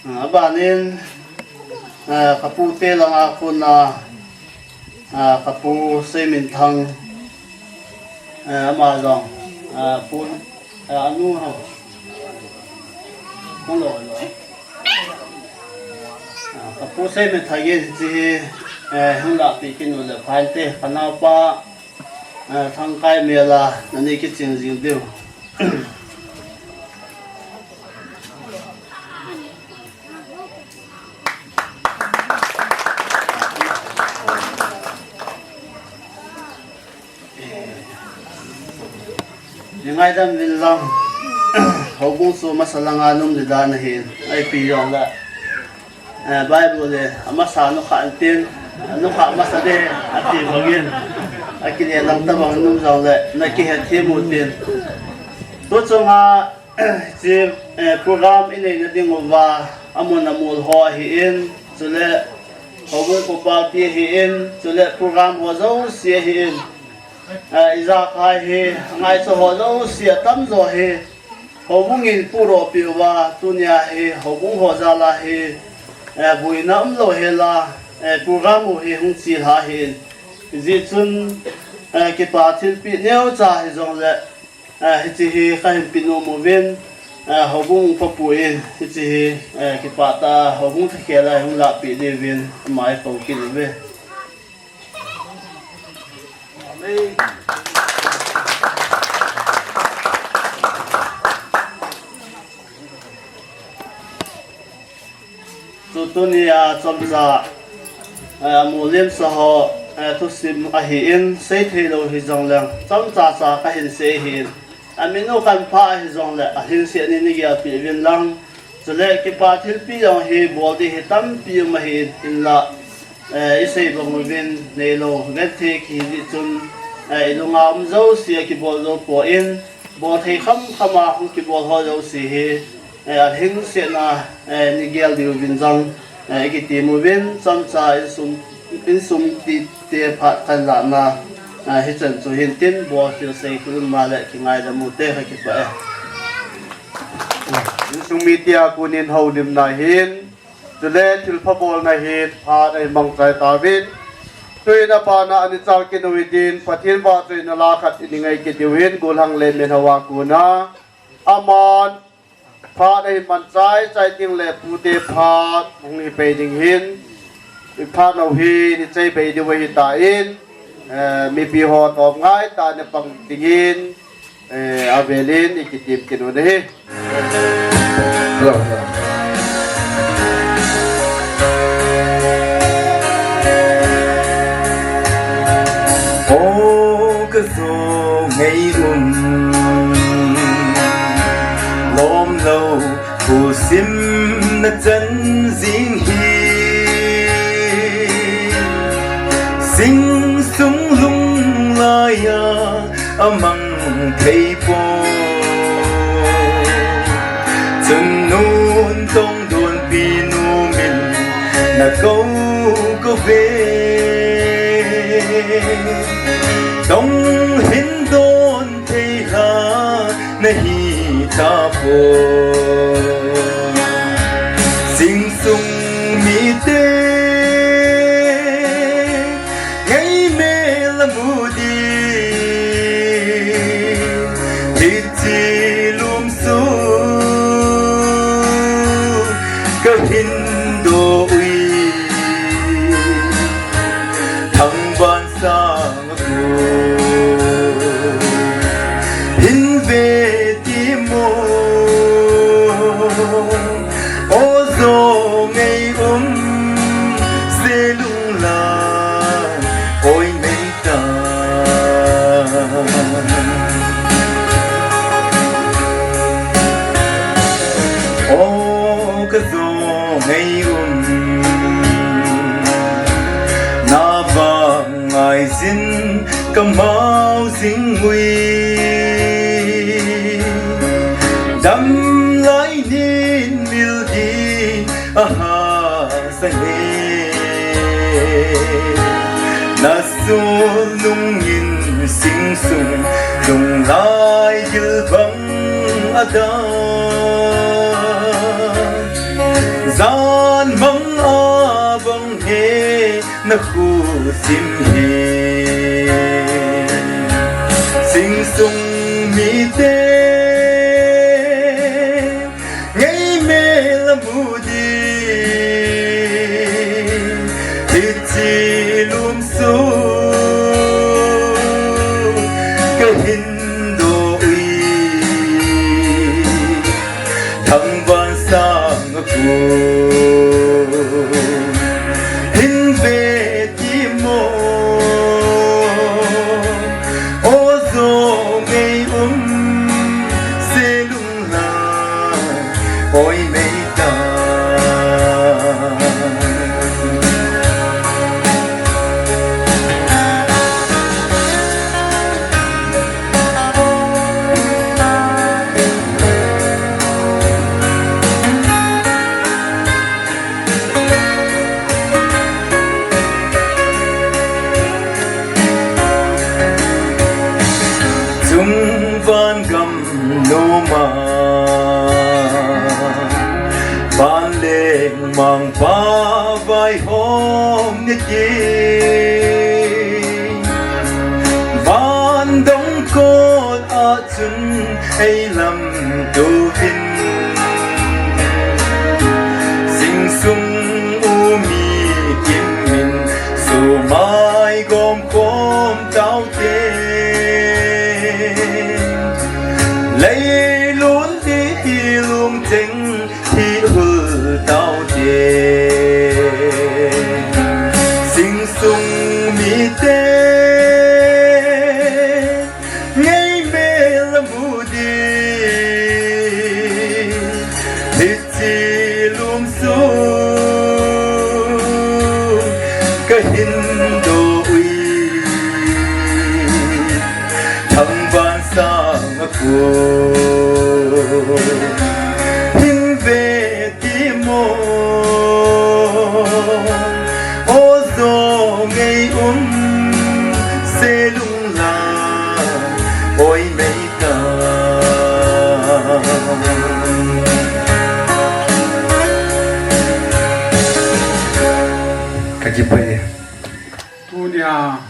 Ah, aban in, ah, kapu te langa kona, ah, kapu Seiminthang, ah, ama jong, ah, pu, ah, anu ho. Kong lo lo. Ah, kapu Seiminthang in hiche hi, eh, hung lahpeh kit u le pha inte, kanaopa, eh, Thangkai mel a nani kiching jing diu. Ni ngaidam uvin lang, houbung chu masa langa nom ding dan ahin, ipi jong le. Eh, Bible le, amasa nukha antin, nukha masa de, ati bangin. Akile lang tabang nom jong le, na kihet them u tin. Tu chunga, hiche, eh, program i neina ding uva, amun amol ho ahin, chule, houbung ko party ahin, chule program ho jouse ahin. Eh, ijakai hi, ngaicha ho jouse atamjo hi, houbung in pudoh peh uva, tunia hi, houbung ho jal a hi, eh, boina umlou hel a, eh, program u hi hung chelha ahin. Hijeh chun, eh, kipah thilpeh neocha hijongle, eh, hiche hi kahin pe nom uvin, eh, houbung upa pu in, hiche hi, eh, kipah tah a, houbung thakhel a hung lahpeh diuvin, ama ikou kit uve. Tutunia chomcha, eh, amu limsa ho, eh, thusim ahin, seithei lou hijongleng, chomcha cha kahin sei ahin, amin u kahin phah hijongle, alhingset in nei gelpeh uvin lang, chule kipah thilpeh jong hi bol ding hi tampi um ahin, hinla, eh, isei bang uvin neilou, genthei kihi jeh chun, eh, ilunga um jouse a kibol jou poi, bolthei khamkham a hung kibol ho jouse hi, eh, alhingsetna, eh, nei gel diuvin jong, eh, ikitem uvin, chomcha insung, insung mite phat kahin lahna, eh, hichan chu hintin, bolkhel seikhel um ma le kingaidam u te, kakipah e. Insung mite a konin houlimna hin, Chule thilpha bolna hin phat ahin mangchai tauvin. Tuin abana ana chal kit u hitin, Pathen vahchoina la khat i ngai kit diu hin, gollhang le min hava kona. Aman phat ahin mangchai chai ding le pute phat hung hi pei ding hin, i phat nau hi ni chai bei diu ahi tan, eh, mipi ho tom ngai tah in pang dingin, eh, avelin i kitim kit u ahi. O ka jo ngei um, lom lou, thusim na chan jing hi. Sing sung lunglai a, a mang thei poi. Chun nun tong don pi nu min na ko ko ve. Tong hin don thei hla na hi ta poi. Sing sung mite ngai mel a mu ding, hiche lum sung ka hin do ui. Thangvah sang a kum hin ve ti mo. O jo ngei um, se lung la oi mei ta. O ka jo ngei um, na vang ngai jin ka mau jing ui. Dam lai nin mil ding a ha sa he. Na sul nung in sing sung lunglai gil bang a da. Jan mang a bang he na khusim hi. Sing sung mite ngai mel a mu ding, hiche lum sung ka hin do ui. Thangvah sang a kum hin ve ti mo. O jo ngei um, se lung la oi mei ta. Chung van gam noma, van leng mangpa vaihom ni ti. Van dong kot a chun ei lam tuvin, sing sung u mi kim min sumai gom khom tau te. Leilun ti lung cheng hi hul tau te. Sing sung mite ngei mel a mu ding, hiche lum sung ka hin do ui. Thangvah sang a kum hin ve ti mo. O jo ngei um, se lung la oi mei ta. Kipah e. Tunia,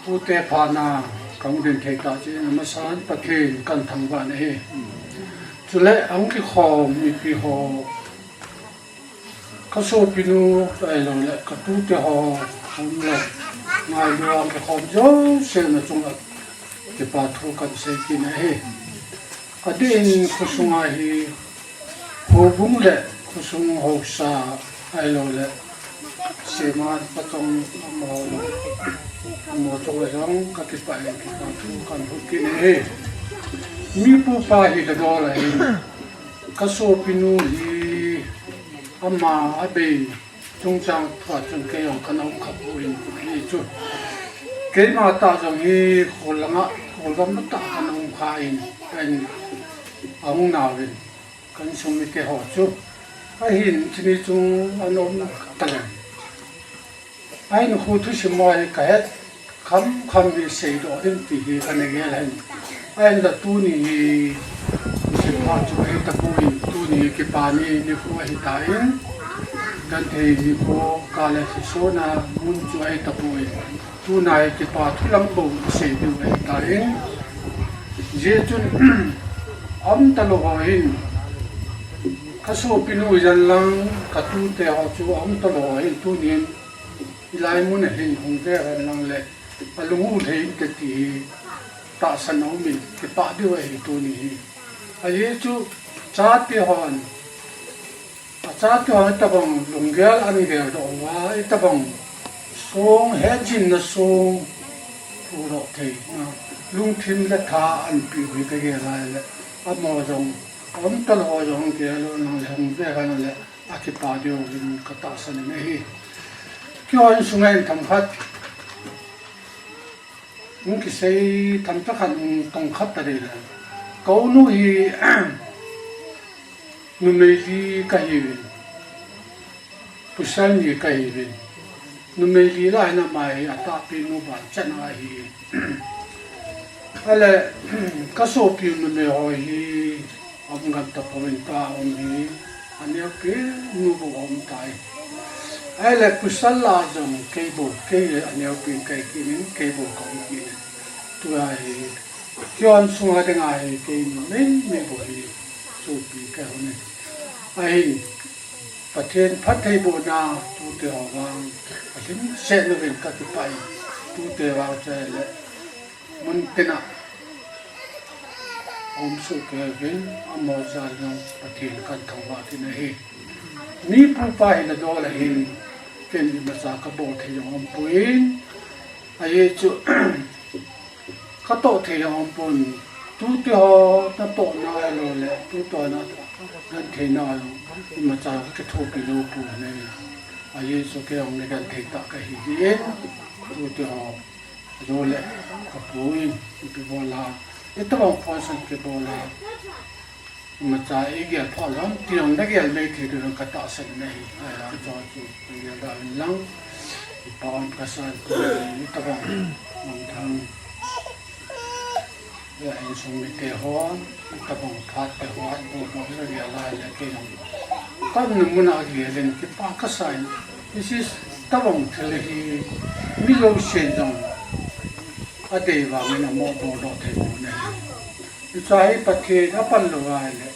tute phatna kahung din thei tah cheh in, amasan Pathen kahin thangvah in ahi. Chule, ahung kikhom mipi ho, kasopinu, ahilouleh, katute ho, hung le, ngailu ahung kikhom jouse na chunga, kipa thu kahin sei kit in ahi. Adeh in khosunga hi, houbung le khosung haosa, ahilouleh, seima pachong amaho, amaho chunga jong kakipah in kipa thu kahin hut kit in ahi. Mi pupa hi ladol ahi. Kasopinu hi ama abei chungchang thua chun kei jong kana um kha poi, hichu. Keima tah jong hi kholanga, kholgam tah kana um kha in, ahin ahung nauvin, ka insung mite ho chu. Ahin, chuni chung ana um taleng. Ahin, khu thusim ho hi kahet khamkham hi seidoh ding ti hi kana gel ahin. Ahinla tuni hi, thusim pha chu ahi tapoi, tuni hi kipa ni, nikho ahitan, genthei nikho, kale sisona mun chu ahi tapoi. Tuna hi kipa thu lam bou isei diu ahitan. Hijeh chun, aum talou ho hin, kasopinu jen lang, katute ho chu aum talou ho hin, tunin, hilai mun a hin hung ve hen lang le, alung u thei inte ti hi, tahsan aumin, kipah diu ahi tuni hi. Ajeh chu, chate hon, achate hon itobang lunggel ahin geldoh uva, itobang song, hetjinna song, phudoh theina, lungthim le tha ahin peh u hi kagel a ahile, amaho jong, aum talou ho jong gel u hen lang le, hung ve hen lang le, akipah diu vin katahsan in ahi. Keiho insunga hin themkhat, hung kisei themcha khat hung tongkha tading le. Ka unu hi numei li kahiuvin, pasal ni kahiuvin. Numei li lah a ama hi atahpenu ban chan ahi. Ahile, kasopiu numei ho hi, aum ngam tapouvin tua um hi, aneopen nu bou aum tai. Ahile, pasal lah a jong kei bou, kei aneopen kahi kit in, kei bou kaum kit in. Tua hi, keiho insunga dinga hi, kei numei, numei bou hi, sopi kahi uve. Ahin, Pathen phattheibohna, tute ho vang, alhingset uvin kakipah e, tute vang chu ahile, mun tina, aum soh kei uvin, amaho jal jong Pathen kahin thangvah kit in ahi. Mi pupa hi ladol ahin, ken imacha kabol thei jong aumpoi, ajeh chu, katoh thei jong aumpon, tute ho natohna ahilouleh, tute ho nagentheina jong, imacha kakithopi lou pon ahi. Ajeh chu kei jong nagenthei tah kahi jeh in, tute ho, ahilouleh, kapu in, ipi bol a, itobang phone san kibol a, imacha igel pha lou ham ti jong nagel mei thei diu katahsan in ahi. Ahi, achu chu nagel da uvin lang. Ipa um kasan tu itobang, um thang. Ve insung mite ho, itobang phat te ho, bol bol nagel a le kei jong. Kaumna mun a gel in kipah kasa in. This is tobang thil hi, mi jousen jong adei vangin amo boldoh thei pon ahi. Hiche hi Pathen apan lou ahile,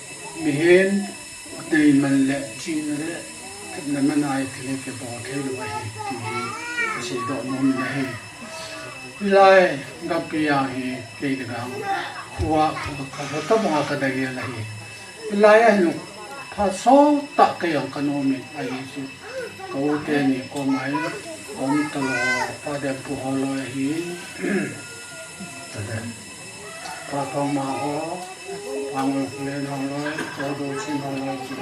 mihem deiman le, chihna le, thepna man a hi thil hi kibol thei lou ahi, ti hi kaseidoh nom in ahi. Hilai gampi a hi, kei dinga, kho a, kho, kho, kho tobang a kana gel ahi. Hilai a hin, phat sot tah kei jong kana um in, ajeh chu, ka u teni koma hin, aum talou, Father Pu Holoi ahi, Pa Thangma ho, Pa Ngolkholen ho loi, Pa Dolchin ho loi chu,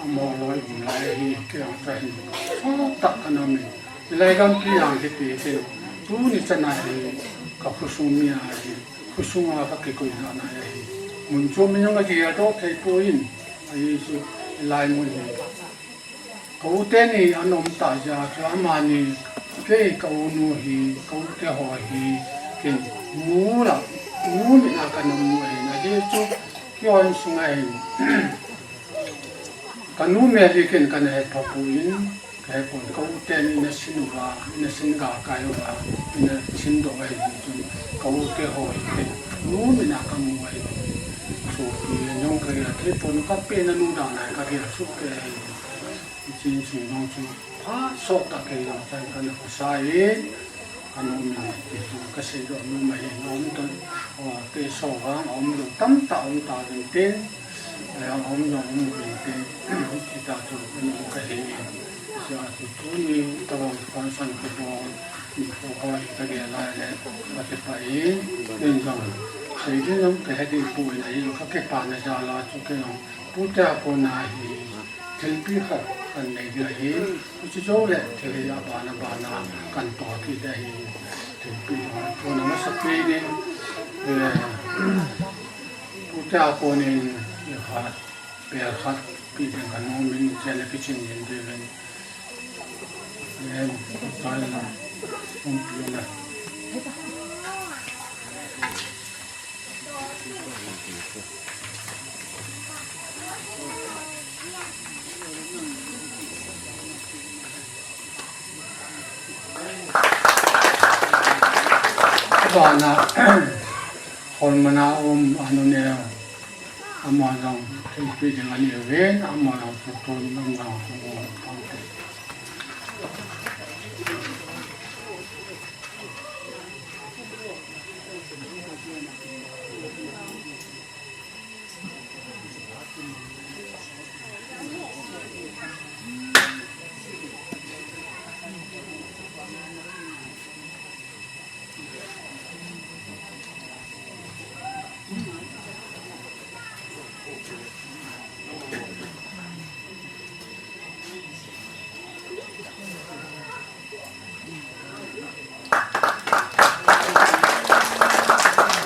amaho loi um lai ahi, kei jong chu ahin, sot tah kana um in. Hilai gampi a kiti te, tuni chan a hi, ka khosung mi ahi, khosung a kakikoina ahi. Mun chom in jong ageldoh thei poi, ajeh chu, hilai mun hi. Ka u teni ana um tah jeh a chu amani, kei ka u nu hi, ka u te ho hi, ken mu la, mu mit a kana mu ahin, ajeh chu keiho insunga hin, ka numei hi ken kana hetpha poi, Kei kon ka u te ni na sin uva, na sin ga kai uva, na sin do ai ni chun ka u te ho i te. Nu mi na ka mu ai. So ki nyong ka ya te pon ka pe na nu da na ka ke su ke ai. Chin sung dong chu pha sok ta ke yang chan ka na ko sa e. Ka nu mi na ti chu ka sei do nu ma he nom ton. O te so ga om do tam ta om ta den te. Ai, a om jong um uvin tin, hiti ta chu, um, ka he in. Sia chu tuni, tawang function ko bol, ko hoi ka ge lai le, ka ke pa in, in jong, sei din jong ka he ding pu in, ai, ka ke pa na ja la chu ke jong, pu te a ko na hi, thilpi khat kan nei dia hi, chu chu le, thil hi a ba na ba na, kan to ti dia hi, thilpi jong, ko na ma sa pi ni, eh, Pu te a konin, i khat, pel khat, pi ding ka nom in, chen le kitchen in ding in. Em, kai la, um pi la. Bana, hol mana um, anu ne, Ama jong thilpi ding ani uvin, ama jong tutun, ama jong tutun, pang te.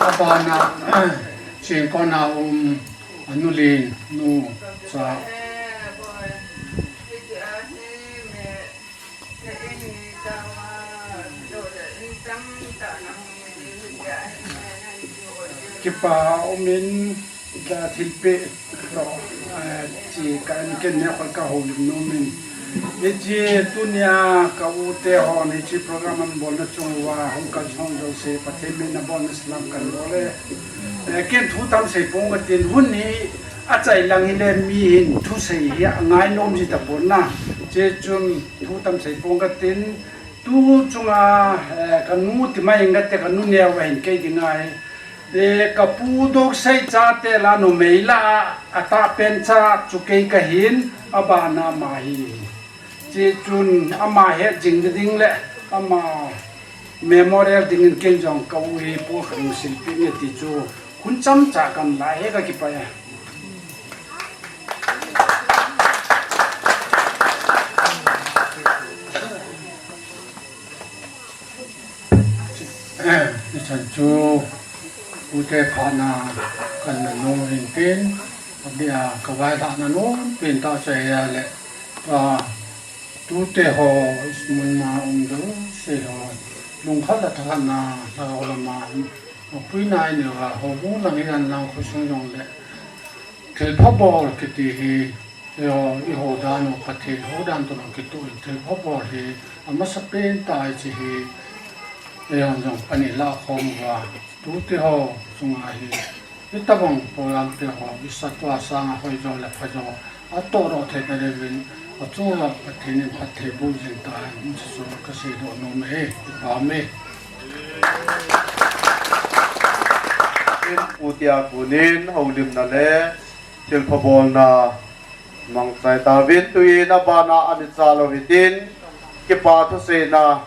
Abana, singkona um, anulin, nu, sa. Kipa umin, ka thilpeh lo, eh, chi ka en ken ne khoi ka houlim nomin. Hiche tunia ka u te hon hiche program an bolna chung uva hung kal jong jouse Pathen min a bolna salam kan bol e. Eh, ken thu tam sei pong ka tin, hun hi achai lang hile mi hin thusei hi angai nom ji tapon na. Hiche chun thu tam sei pong ka tin, tu chunga, eh, ka nu ti mai inge te ka nu neo va hin kei ding ahi. Eh, ka pu Doksei chate la numei la a, atahpen cha chu kei ka hin, abana ama hi. Hiche chun ama het jing ding le ama memorial dingin ken jong ka u hi pu khan silpi nge ti chu hun chomcha kan la he ka kipah e. Hichan chu, ute phatna kan na nom in tin, abia ka vailhahna nom pin ta chai a le, a, tute ho, mun ma um jouse ho, lungkhat le thakhat na, lhagao lama, um, apui nai neo a, houbung lang hi an lang khosung jong le, thilpha bol kiti hi, Eiho, i hou dan u Pathen hou dan toh kitoh in thilpha bol hi, amasapen tah hiche hi, eiho jong pan i lah khom uva, tute ho chunga hi, itobang program te ho, i sat uva sanga hoijo le phajo, atoh doh theina diuvin, achunga Pathen in phatthei boh jing tahen, hiche chu ka seidoh nom e, kipah e. Ute a konin, houlimna le, thilpha bolna, Mangchai tauvin tuin abana ana cha lou hitin, kipa thuseina,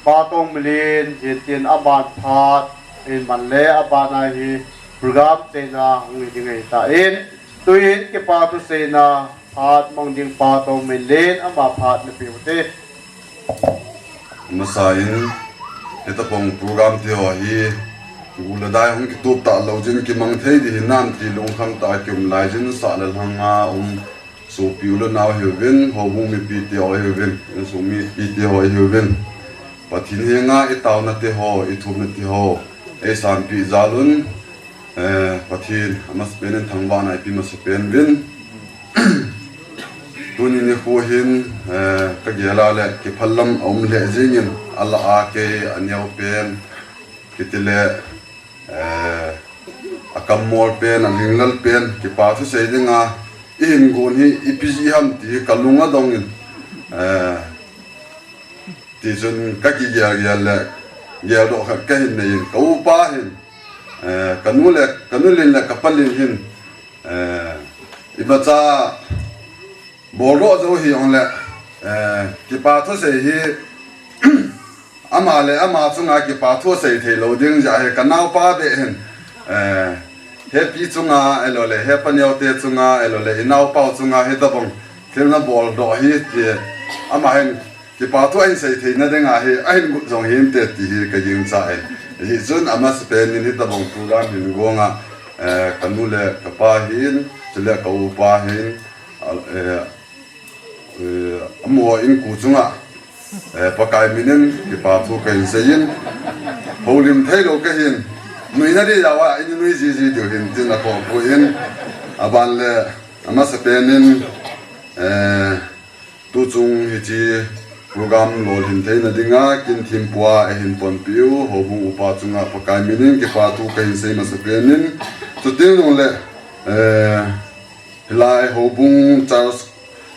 Pa Tongmilin, hitin aban phat, in man le abana hi program cheina hung hi ding ahitan, tuin kipa thuseina, phat mang ding Pa Tongmilin, ama phat na pe u te. Amasan, hitobang program te ho hi, gu le dai hung kitup talou jin kimang thei ding hinam ti lungkham tah a kium lai jin sah le lhanga um sopi u le nao hiuvin, houbung mipi te ho hiuvin, insung mipi te ho hiuvin. Pathen henga i taona te ho, i thumna te ho, ei sanpeh jal un, Eh, Pathen, amasapen in thangvahna eipeh masapen uvin. Tuni nikho hin, eh, ka gel a le kiphal lam a um lheh jingin, a la a kei a neo pen, kiti le, eh, a kammol pen, a linglel pen, kipa thu sei dinga i hin gon hi ipi jeh ham ti ka lung a dongin, eh, tichun ka kigel gel le, geldoh khat ka hin nei in, ka upa hin, eh, ka nu le, ka nu lin le ka pa lin hin, eh, imacha boldoh jou hijong le, eh, kipa thu sei hi, ama le ama chunga kipa thu sei thei lou ding jeh hi ka naopa beh hin, eh, hepi chunga, ahilou le, hepa neo te chunga, ahilou le, i naopa chunga, hitabang thil na boldoh hi ti, ama hin kipa thu ahin sei theina dinga hi, ahin got jong hinte ti hi ka gingcha e. Hijeh chun amasa pen in hitabang program hin gonga, eh, ka nu le ka pa hin, chule ka upa hin, a, eh, eh, amaho inkote chunga, eh, Pakai minin kipa thu ka hin sei in, houlim thei lou ka hin, nuina di jao a, in nui jiji diu hin tin a ko pu in, aban le, amasa pen in, eh, tuchung hiche program lolhin theina dinga, kin thim pua, eh, hin ponpiu, houbung upa chunga Pakai minin kipa thu ka hin sei masa pen in, chuti jong le, eh, hilai houbung church,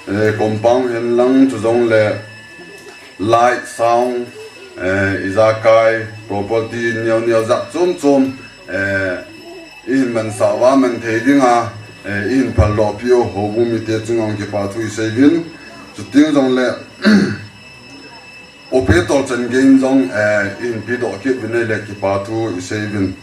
eh, compound hin lang chu jong le light, sound, eh, ijakai, property neo neo jat chom chom, eh, i hin mansah uva man thei dinga, eh, i hin phaldoh piu, houbung mite chunga kipa thu i sei uvin, chuti jong le, operator chan gei jong, eh, i hin pedoh kit uvin le kipa thu i sei uvin.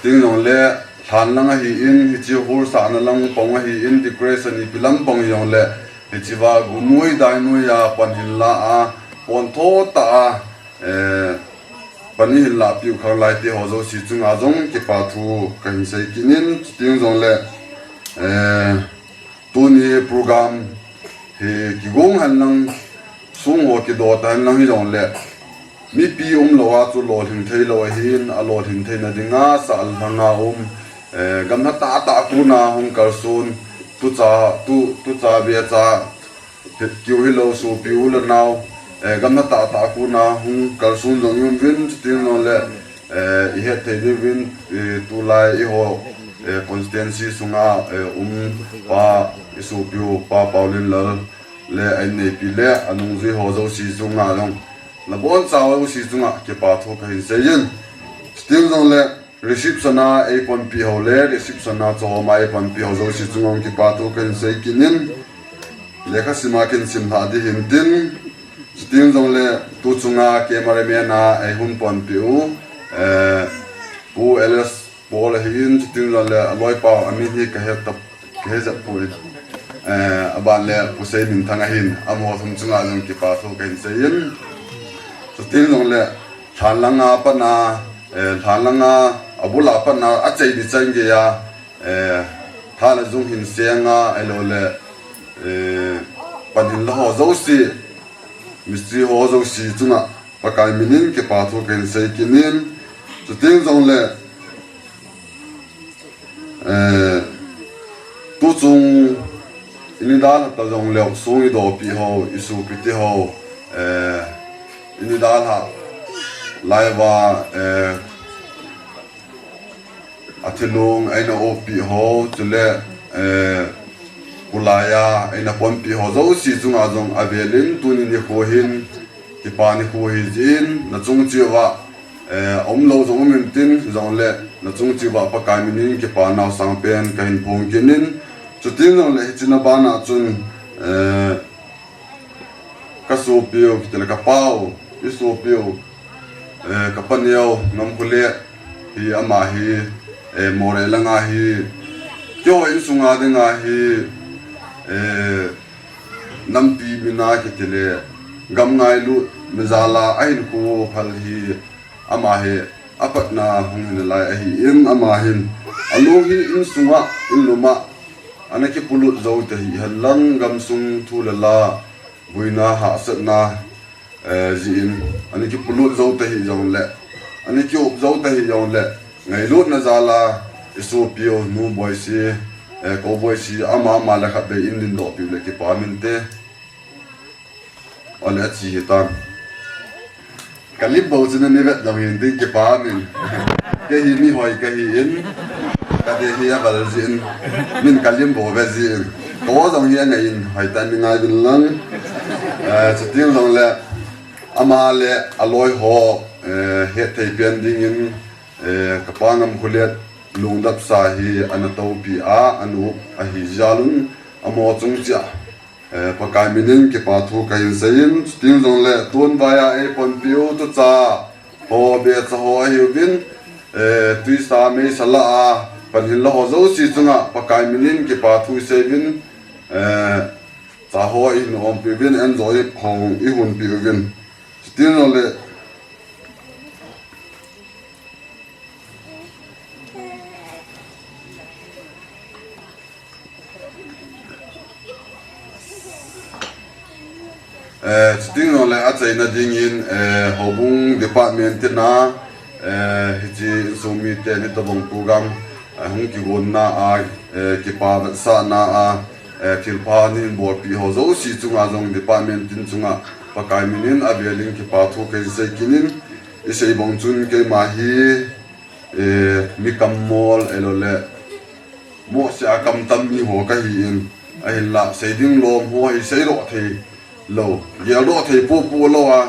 Chuti jong le, lhan lang ahin, hiche hall sahna lang pong ahin, decoration ipi lam pong jong le, hiche va gu nui dai nui a, pan hin la a, pon tho ta a, eh, pan i hin la piu khang lai te ho jouse chunga jong kipa thu ka hin sei kit in, chuti jong le, eh, tuni program hi kigong hen lang, sung ho kidoh ta hen lang hijong le, mipi um lou a chu lolhin thei lou ahin, a lolhin theina dinga sah lhanga um, eh, gamla tah tah kona hung kalson, tucha, tu, tucha becha, kiu hilou sopi u le nao, eh, gamla tah tah kona hung kalson jong i um uvin, chuti jong le, eh, i het thei diuvin, eh, tulai eiho, eh, constituency sunga, eh, um pa, i sopi u pa Paolinlal le a inneipi le a nungjui ho jouse chunga jong, na boncha jouse chunga kipa thu ka hin sei in. Chuti jong le, reception a ei ponpi ho le, reception a chu homa ei ponpi ho jouse chunga kipa thu ka hin sei kit in. Lekha sim a kin sim lha di hin tin. Chuti jong le, tuchunga cameraman a ei hung ponpiu, eh, Pu L S Paul ahin, chuti jong le, a loipa, a min hi ka he ta, ka he jep poi. Eh, aban le, Pu Seiminthang ahin, amaho thum chunga jong kipa thu ka hin sei in. Chuti jong le, lhan langa pat na, eh, lhan langa, a bul a pat na, a chei di chang gei a, eh, tha le jung hin seng a, ahilou le, eh, pan hin la ho jouse, mistri ho jouse chunga, Pakai minin kipa thu ka hin sei kit in, chuti jong le, eh, tuchung i ni dalha ta jong le, sung i dohpi ho, i sopi te ho, eh, i ni dalha lai uva, eh, a thilong eina opi ho, chule, eh, kulai a eina ponpi ho jouse chunga jong avel in tuni nikho hin kipa nikho hi jeh in, na chung cheh uva, eh, a um lou jong um in tin, jong le na chung cheh uva Pakai minin kipa nao sang pen ka hin phong kit in, chuti jong le hiche na bana chun, eh, ka sopiu, kiti le ka pau, i sopiu, eh, ka pa neo, Ngamkholet hi ama hi, eh, Moreh langa hi, keiho insunga dinga hi, eh, nampi mina kiti le, gam ngailut, mijala, a hinkho phal hi, ama hi, a patna hung hin lai ahin, ama hin, a lung hi insunga, in luma, ana kipolut jou tahih hen lang, gamsung thu le la, buina hahsatna, eh, jeh in, ana kipolut jou tahih jong le, ana kiup jou tahih jong le, ngailutna jala, i sopiu, Nu Boisi, Eh, Cowboy si ama ama le khat vei in dindoh piu le kipa min te. Ole achi hitan. Ka lim bou chu nani vet lou hin tin kipa min. Kei hi mi hoi kahi in. Ka dei hi aval jin. Min ka lim bou ve jin. Ka o jong hi angai in. Hoitan ni ngai vin lang. Eh, chuti jong le ama le aloi ho, eh, hetthei pen dingin, eh, ka pa Ngamkholet lungdapsa hi ana toupi a, anu ahi jal un, amaho chung chia, eh, Pakai minin kipa thu kahin seiyin, chuti jong le tun vaiya eipanpiu tucha ho, becha ho ahiuvin, eh, tuisa meisa lah a pan hinla ho jouse chunga Pakai minin kipa thu seiyuvin, eh, cha ho ihin umpiuvin, enjoy ho ihunpiuvin. Chuti jong le Eh, chuti jong le achaina dingin, eh, houbung department tina, eh, hiche insung mite ni tobang program, eh, hung kigonna a, eh, kipa vetsahna a, eh, thilpha nahin bolpi ho jouse chunga jong department tin chunga Pakai minin avelin kipa thu kahin sei kit in, isei bang chun keima hi, eh, mi kammol, ahilou le, mohseh a kam tam mi ho kahi in, ahinla, sei ding lom ho hi seidoh thei lou, geldoh thei popo lou a,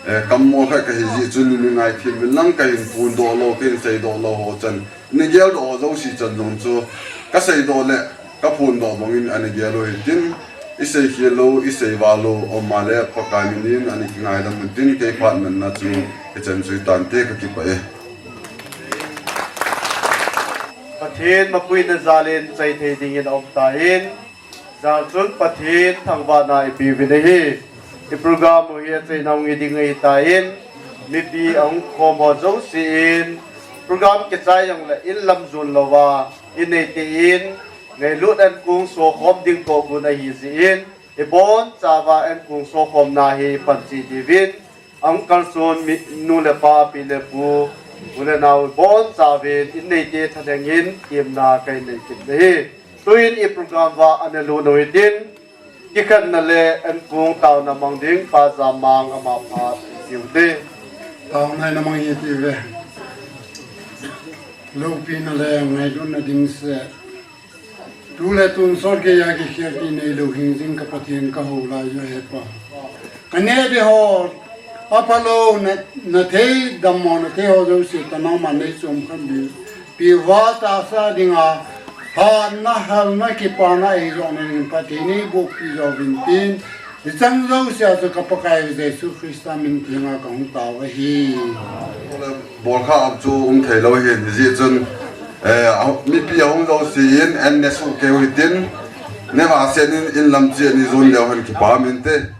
eh, kammol khat kahi jeh chun ni ngaithim vin lang kahin phondoh lou, kahin seidoh lou ho chan, ni geldoh ho jouse chan jong chu, ka seidoh le, ka phondoh bangin ana gel u hitin, isei khel lou, isei val lou, um a le Pakai minin ana kingaidam u hitin, kei phat manna chu, hichan chu hitante ka kipah e. Pathen mapuina jalin chai thei dingin aum tan, jal chun Pathen thangvahna ipeuvin ahi. I program u hi achaina hung hi ding ahitan, mipi ahung khom ho jouse in, program kichai jong le in lam jon louva, in neite in, ngailut ankong sokhom ding tohgon ahi jeh in, ibonchauva ankong sokhomna hi ipanchi diuvin, ahung kalson mi, nu le pa, pi le pu, u le nao ibonchauvin, in neite thalheng in, temna kahin nei kit ahi. Tuin i program uva ana lut u hitin, kikhenna le ankong taona mang ding Pa Jammang ama phat itiu te. Taona ina mang itiuve. Loupina le ngailutna ding seh. Tu le tun sot geiya kikhel ti neilou hingjing ka Pathen kahou lai u he Pa. Ka neh ding ho, aphalou na, nathei dammo nathei ho jouse tah nangman neichom khen diu. Piuva tahsa dinga, hatna, halna, kipana eijohna dingin Pathen in eibohpi jouvin tin, hicheng jousea chu ka Pakai Jesu Christa min thenga kahung tao ahi. Bolkha ap chu um theilou ahin, hijeh chun, eh, mipi ahung jouse in, an nesuh keu hitin, neva sen in, in lam cheh in ijon leu hen kipah inte.